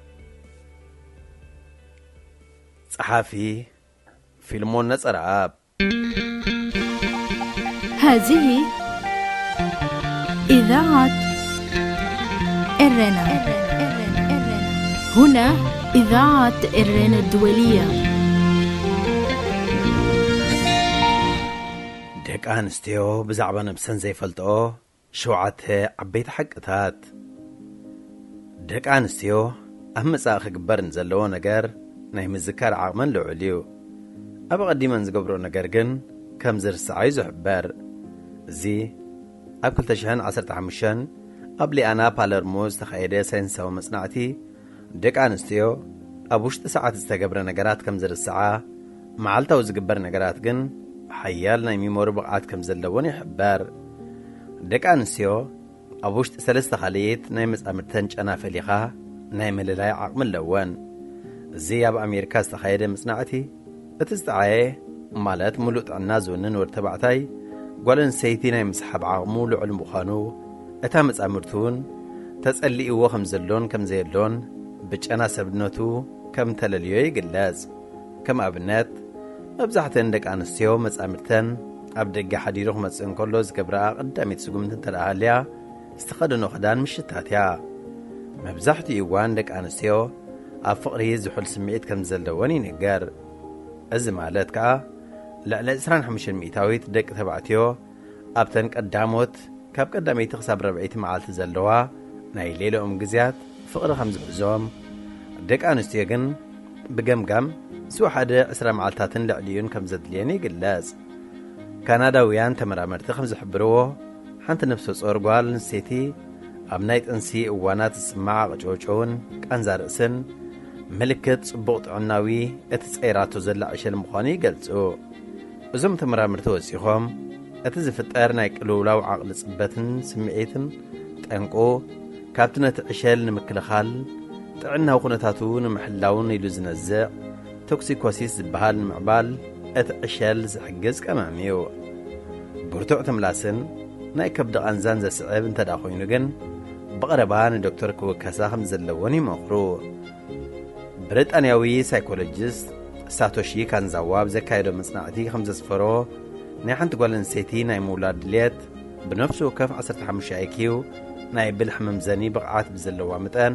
ጸሓፊ ፊልሞን ነጸረኣብ። هذه إذاعة إرنا. هنا إذاعة إرنا الدولية. ደቂ ኣንስትዮ ብዛዕባ ነብሰን ዘይፈልጥኦ ሸውዓተ ዓበይቲ ሓቅታት። ደቂ ኣንስትዮ ኣብ መጻኢ ክግበር ንዘለዎ ነገር ናይ ምዝካር ዓቕመን ልዑል እዩ። ኣብ ኣቐዲመን ዝገብርኦ ነገር ግን ከም ዝርስዓ እዩ ዝሕበር። እዚ ኣብ ክልተ ሽሕን ዓሰርተ ሓሙሽተን ኣብ ሊኣና ፓለርሞ ዝተኻየደ ሳይንሳዊ መጽናዕቲ፣ ደቂ ኣንስትዮ ኣብ ውሽጢ ሰዓት ዝተገብረ ነገራት ከም ዝርስዓ፣ መዓልታዊ ዝግበር ነገራት ግን ሓያል ናይ ሚሞሪ ብቕዓት ከም ዘለወን ይሕበር። ደቂ ኣንስትዮ ኣብ ውሽጢ ሰለስተ ካልኢት ናይ መጻምድተን ጨና ፈሊኻ ናይ ምልላይ ዓቕሚ ኣለወን። እዚ ኣብ ኣሜሪካ ዝተኻየደ መጽናዕቲ፣ እቲ ዝጠዓየ፣ ማለት ምሉእ ጥዕና ዝውንን ወዲ ተባዕታይ፣ ጓል ኣንስተይቲ ናይ ምስሓብ ዓቕሙ ልዑል ምዃኑ፣ እታ መጻምድቲ እውን ተጸሊእዎ ከም ዘሎን ከም ዘየሎን ብጨና ሰብነቱ ከም ተለልዮ ይግለጽ። ከም ኣብነት፣ መብዛሕትአን ደቂ ኣንስትዮ መጻምድተን ኣብ ደገ ሓዲሩ ክመጽእ እንከሎ ዝገብርኣ ቀዳመይቲ ስጉምቲ እንተ ደኣ ሃልያ፣ ዝተኸደኖ ክዳን ምሽታት እያ። መብዛሕትኡ እዋን ደቂ ኣንስትዮ ኣብ ፍቕሪ ዝሑል ስምዒት ከም ዘለወን ይንገር። እዚ ማለት ከኣ ልዕሊ ዕስራን ሓሙሽተን ሚእታዊት ደቂ ተባዕትዮ ኣብተን ቀዳሞት ካብ ቀዳመይቲ ክሳብ ራብዐይቲ መዓልቲ ዘለዋ ናይ ሌልኦም ግዜያት ፍቕሪ ከም ዝሕዞም፣ ደቂ ኣንስትዮ ግን ብገምጋም ዝወሓደ ዕስራ መዓልታትን ልዕሊኡን ከም ዘድልየን ይግለጽ። ካናዳውያን ተመራመርቲ ከም ዝሕብርዎ፣ ሓንቲ ነፍሰ ጾር ጓል ኣንስተይቲ ኣብ ናይ ጥንሲ እዋናት ዝስማዓ ቅጭውጭውን ቃንዛ ርእስን ምልክት ጽቡቕ ጥዕናዊ እቲ ጸይራቶ ዘላ ዕሸል ምዃኑ ይገልጹ። እዞም ተመራመርቲ ወሲኾም፣ እቲ ዝፍጠር ናይ ቅልውላው ዓቕሊ ጽበትን ስምዒትን ጠንቁ ካብቲ ነቲ ዕሸል ንምክልኻል ጥዕናዊ ኩነታቱ ንምሕላውን ኢሉ ዝነዝዕ ቶክሲኮሲስ ዝበሃል ንምዕባል እቲ ዕሸል ዝሕግዝ ቀመም እዩ። ብርቱዕ ተምላስን ናይ ከብዲ ቃንዛን ዘስዕብ እንተ ደኣ ኮይኑ ግን ብቐረባ ንዶክተር ክውከሳ ከም ዘለዎን ይመኽሩ። ብሪጣንያዊ ሳይኮሎጂስት ሳቶሺ ካንዛዋ ኣብ ዘካየዶ መጽናዕቲ ከም ዘስፈሮ ናይ ሓንቲ ጓል ኣንስተይቲ ናይ ምውላድ ድልየት ብነፍሲ ወከፍ ዓሰርተ ሓሙሽተ ኣይኪው ናይ ብልሒ መምዘኒ ብቕዓት ብዘለዋ መጠን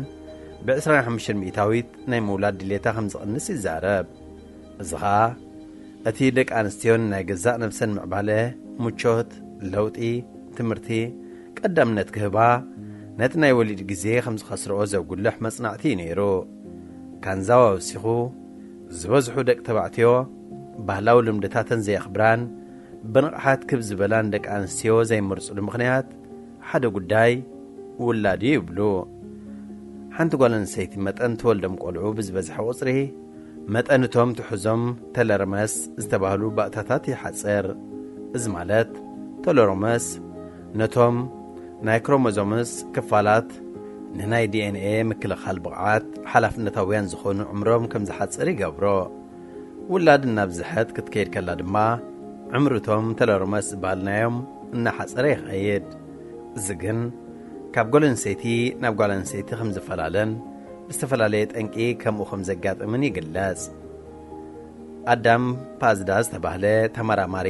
ብ ዕስራን ሓሙሽተን ሚእታዊት ናይ ምውላድ ድልየታ ከም ዝቕንስ ይዛረብ። እዚ ኸኣ እቲ ደቂ ኣንስትዮን ናይ ገዛእ ነብሰን ምዕባለ፣ ምቾት፣ ለውጢ፣ ትምህርቲ ቀዳምነት ክህባ ነቲ ናይ ወሊድ ግዜ ከም ዝኸስርኦ ዘጉልሕ መጽናዕቲ እዩ ነይሩ። ካንዛዋ ወሲኹ፣ ዝበዝሑ ደቂ ተባዕትዮ ባህላዊ ልምድታተን ዘየኽብራን ብንቕሓት ክብ ዝበላን ደቂ ኣንስትዮ ዘይመርጽሉ ምኽንያት ሓደ ጉዳይ ውላድ እዩ ይብሉ። ሓንቲ ጓል ኣንስተይቲ መጠን ትወልዶም ቆልዑ ብዝበዝሐ ቁጽሪ፣ መጠን እቶም ትሕዞም ተለርመስ ዝተባህሉ ባእታታት ይሓጽር። እዚ ማለት ተለሮመስ ነቶም ናይ ክሮሞዞምስ ክፋላት ንናይ ዲ ኤን ኤ ምክልኻል ብቕዓት ሓላፍነታውያን ዝኾኑ ዕምሮም ከም ዝሓጽር ይገብሮ። ውላድ እናብዝሐት ክትከይድ ከላ ድማ ዕምሪ እቶም ተለሮመስ ዝበሃልናዮም እናሓጸረ ይኸይድ። እዚ ግን ካብ ጓል ኣንስተይቲ ናብ ጓል ኣንስተይቲ ከም ዝፈላለን ብዝተፈላለየ ጠንቂ ከምኡ ከም ዘጋጥምን ይግለጽ። ኣዳም ፓዝዳ ዝተባህለ ተመራማሪ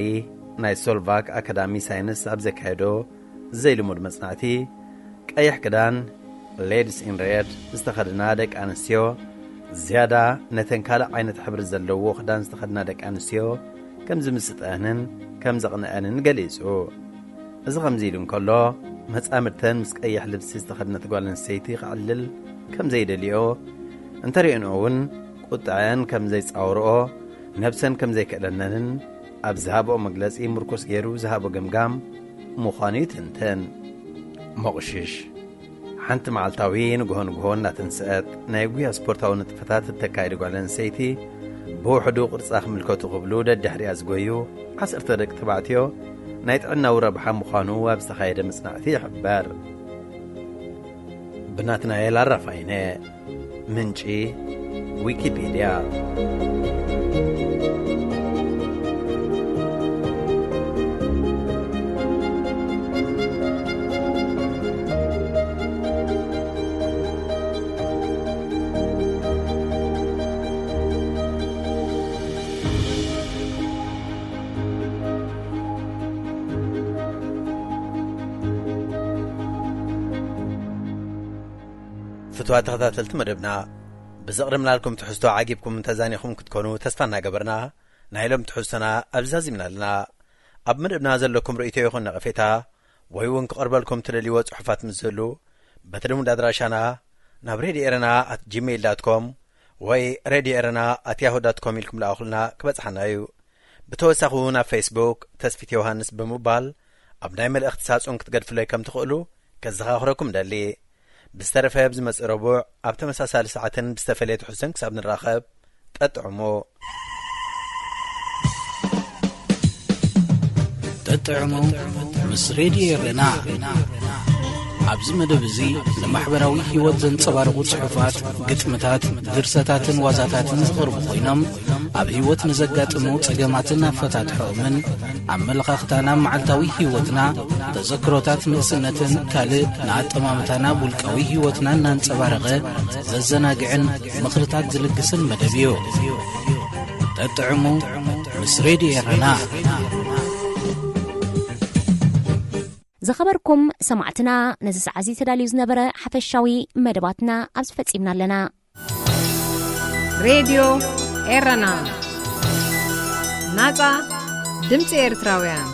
ናይ ሶልቫክ ኣካዳሚ ሳይንስ ኣብ ዘካየዶ ዘይልሙድ መጽናዕቲ፣ ቀይሕ ክዳን፣ ሌድስ ኢን ሬድ፣ ዝተኸድና ደቂ ኣንስትዮ ዝያዳ ነተን ካልእ ዓይነት ሕብሪ ዘለዎ ክዳን ዝተኸድና ደቂ ኣንስትዮ ከም ዝምስጠንን ከም ዘቕንአንን ገሊጹ። እዚ ከምዚ ኢሉ እንከሎ፣ መጻምድተን ምስ ቀይሕ ልብሲ ዝተኸድነት ጓል ኣንስተይቲ ክዕልል ከም ዘይደልዮ፣ እንተርእየንኦ እውን ቁጥዐን ከም ዘይጻወርኦ፣ ነብሰን ከም ዘይክእለነንን ኣብ ዝሃብኦ መግለጺ ምርኩስ ገይሩ ዝሃቦ ገምጋም ምዃኑ ይትንትን። መቑሽሽ፣ ሓንቲ መዓልታዊ ንግሆ ንግሆ እናተንስአት ናይ ጉያ ስፖርታዊ ንጥፈታት እተካይድ ጓል ኣንስተይቲ፣ ብውሕዱ ቅርጻ ክምልከቱ ክብሉ ደድሕሪኣ ዝጎዩ ዓሰርተ ደቂ ተባዕትዮ ናይ ጥዕናዊ ረብሓ ምዃኑ ኣብ ዝተኻየደ መጽናዕቲ ይሕበር። ብናትናኤል ኣራፋይነ። ምንጪ ዊኪፔድያ። ፍትዋት ተኸታተልቲ መደብና፣ ብዘቕረብናልኩም ትሕዝቶ ዓጊብኩም ተዛኒኹም ክትኮኑ ተስፋ እናገበርና፣ ናይ ሎም ትሕዝቶና ኣብዚ ዛዚምና ኣለና። ኣብ መደብና ዘለኩም ርእይቶ ይኹን ነቐፌታ፣ ወይ እውን ክቐርበልኩም ትደልይዎ ጽሑፋት ምስ ዝህሉ፣ በቲ ልሙድ ኣድራሻና ናብ ሬድዮ ኤረና ኣት ጂሜይል ዳት ኮም ወይ ሬድዮ ኤረና ኣት ያሁ ዳት ኮም ኢልኩም ልኣኹልና፣ ክበጽሓና እዩ። ብተወሳኺ እውን ኣብ ፌስቡክ ተስፊት ዮሃንስ ብምባል ኣብ ናይ መልእኽቲ ሳጹን ክትገድፍለይ ከም ትኽእሉ ከዘኻኽረኩም ደሊ። ብዝተረፈ ኣብ ዝመጽእ ረቡዕ ኣብ ተመሳሳሊ ሰዓትን ብዝተፈለየ ትሕዝቶን ክሳብ ንራኸብ፣ ጠጥዕሙ። ጠጥዕሙ ምስ ሬድዮ ኤረና። ኣብዚ መደብ እዚ ንማሕበራዊ ህይወት ዘንጸባርቑ ጽሑፋት፣ ግጥምታት፣ ድርሰታትን ዋዛታትን ዝቐርቡ ኮይኖም፣ ኣብ ህይወት ንዘጋጥሙ ጸገማትን ኣፈታትሖኦምን፣ ኣመለኻኽታና ኣብ መዓልታዊ ህይወትና፣ ተዘክሮታት ንእስነትን ካልእ ንኣጠማምታና ኣብ ውልቃዊ ህይወትና እናንጸባረቐ ዘዘናግዕን ምኽርታት ዝልግስን መደብ እዩ። ጠጥዕሙ ምስ ሬድዮ ኤረና። ዝኸበርኩም ሰማዕትና፣ ነዚ ሰዓት እዚ ተዳልዩ ዝነበረ ሓፈሻዊ መደባትና ኣብዚ ፈጺምና ኣለና። ሬድዮ ኤረና። ናጻ ድምጺ ኤርትራውያን።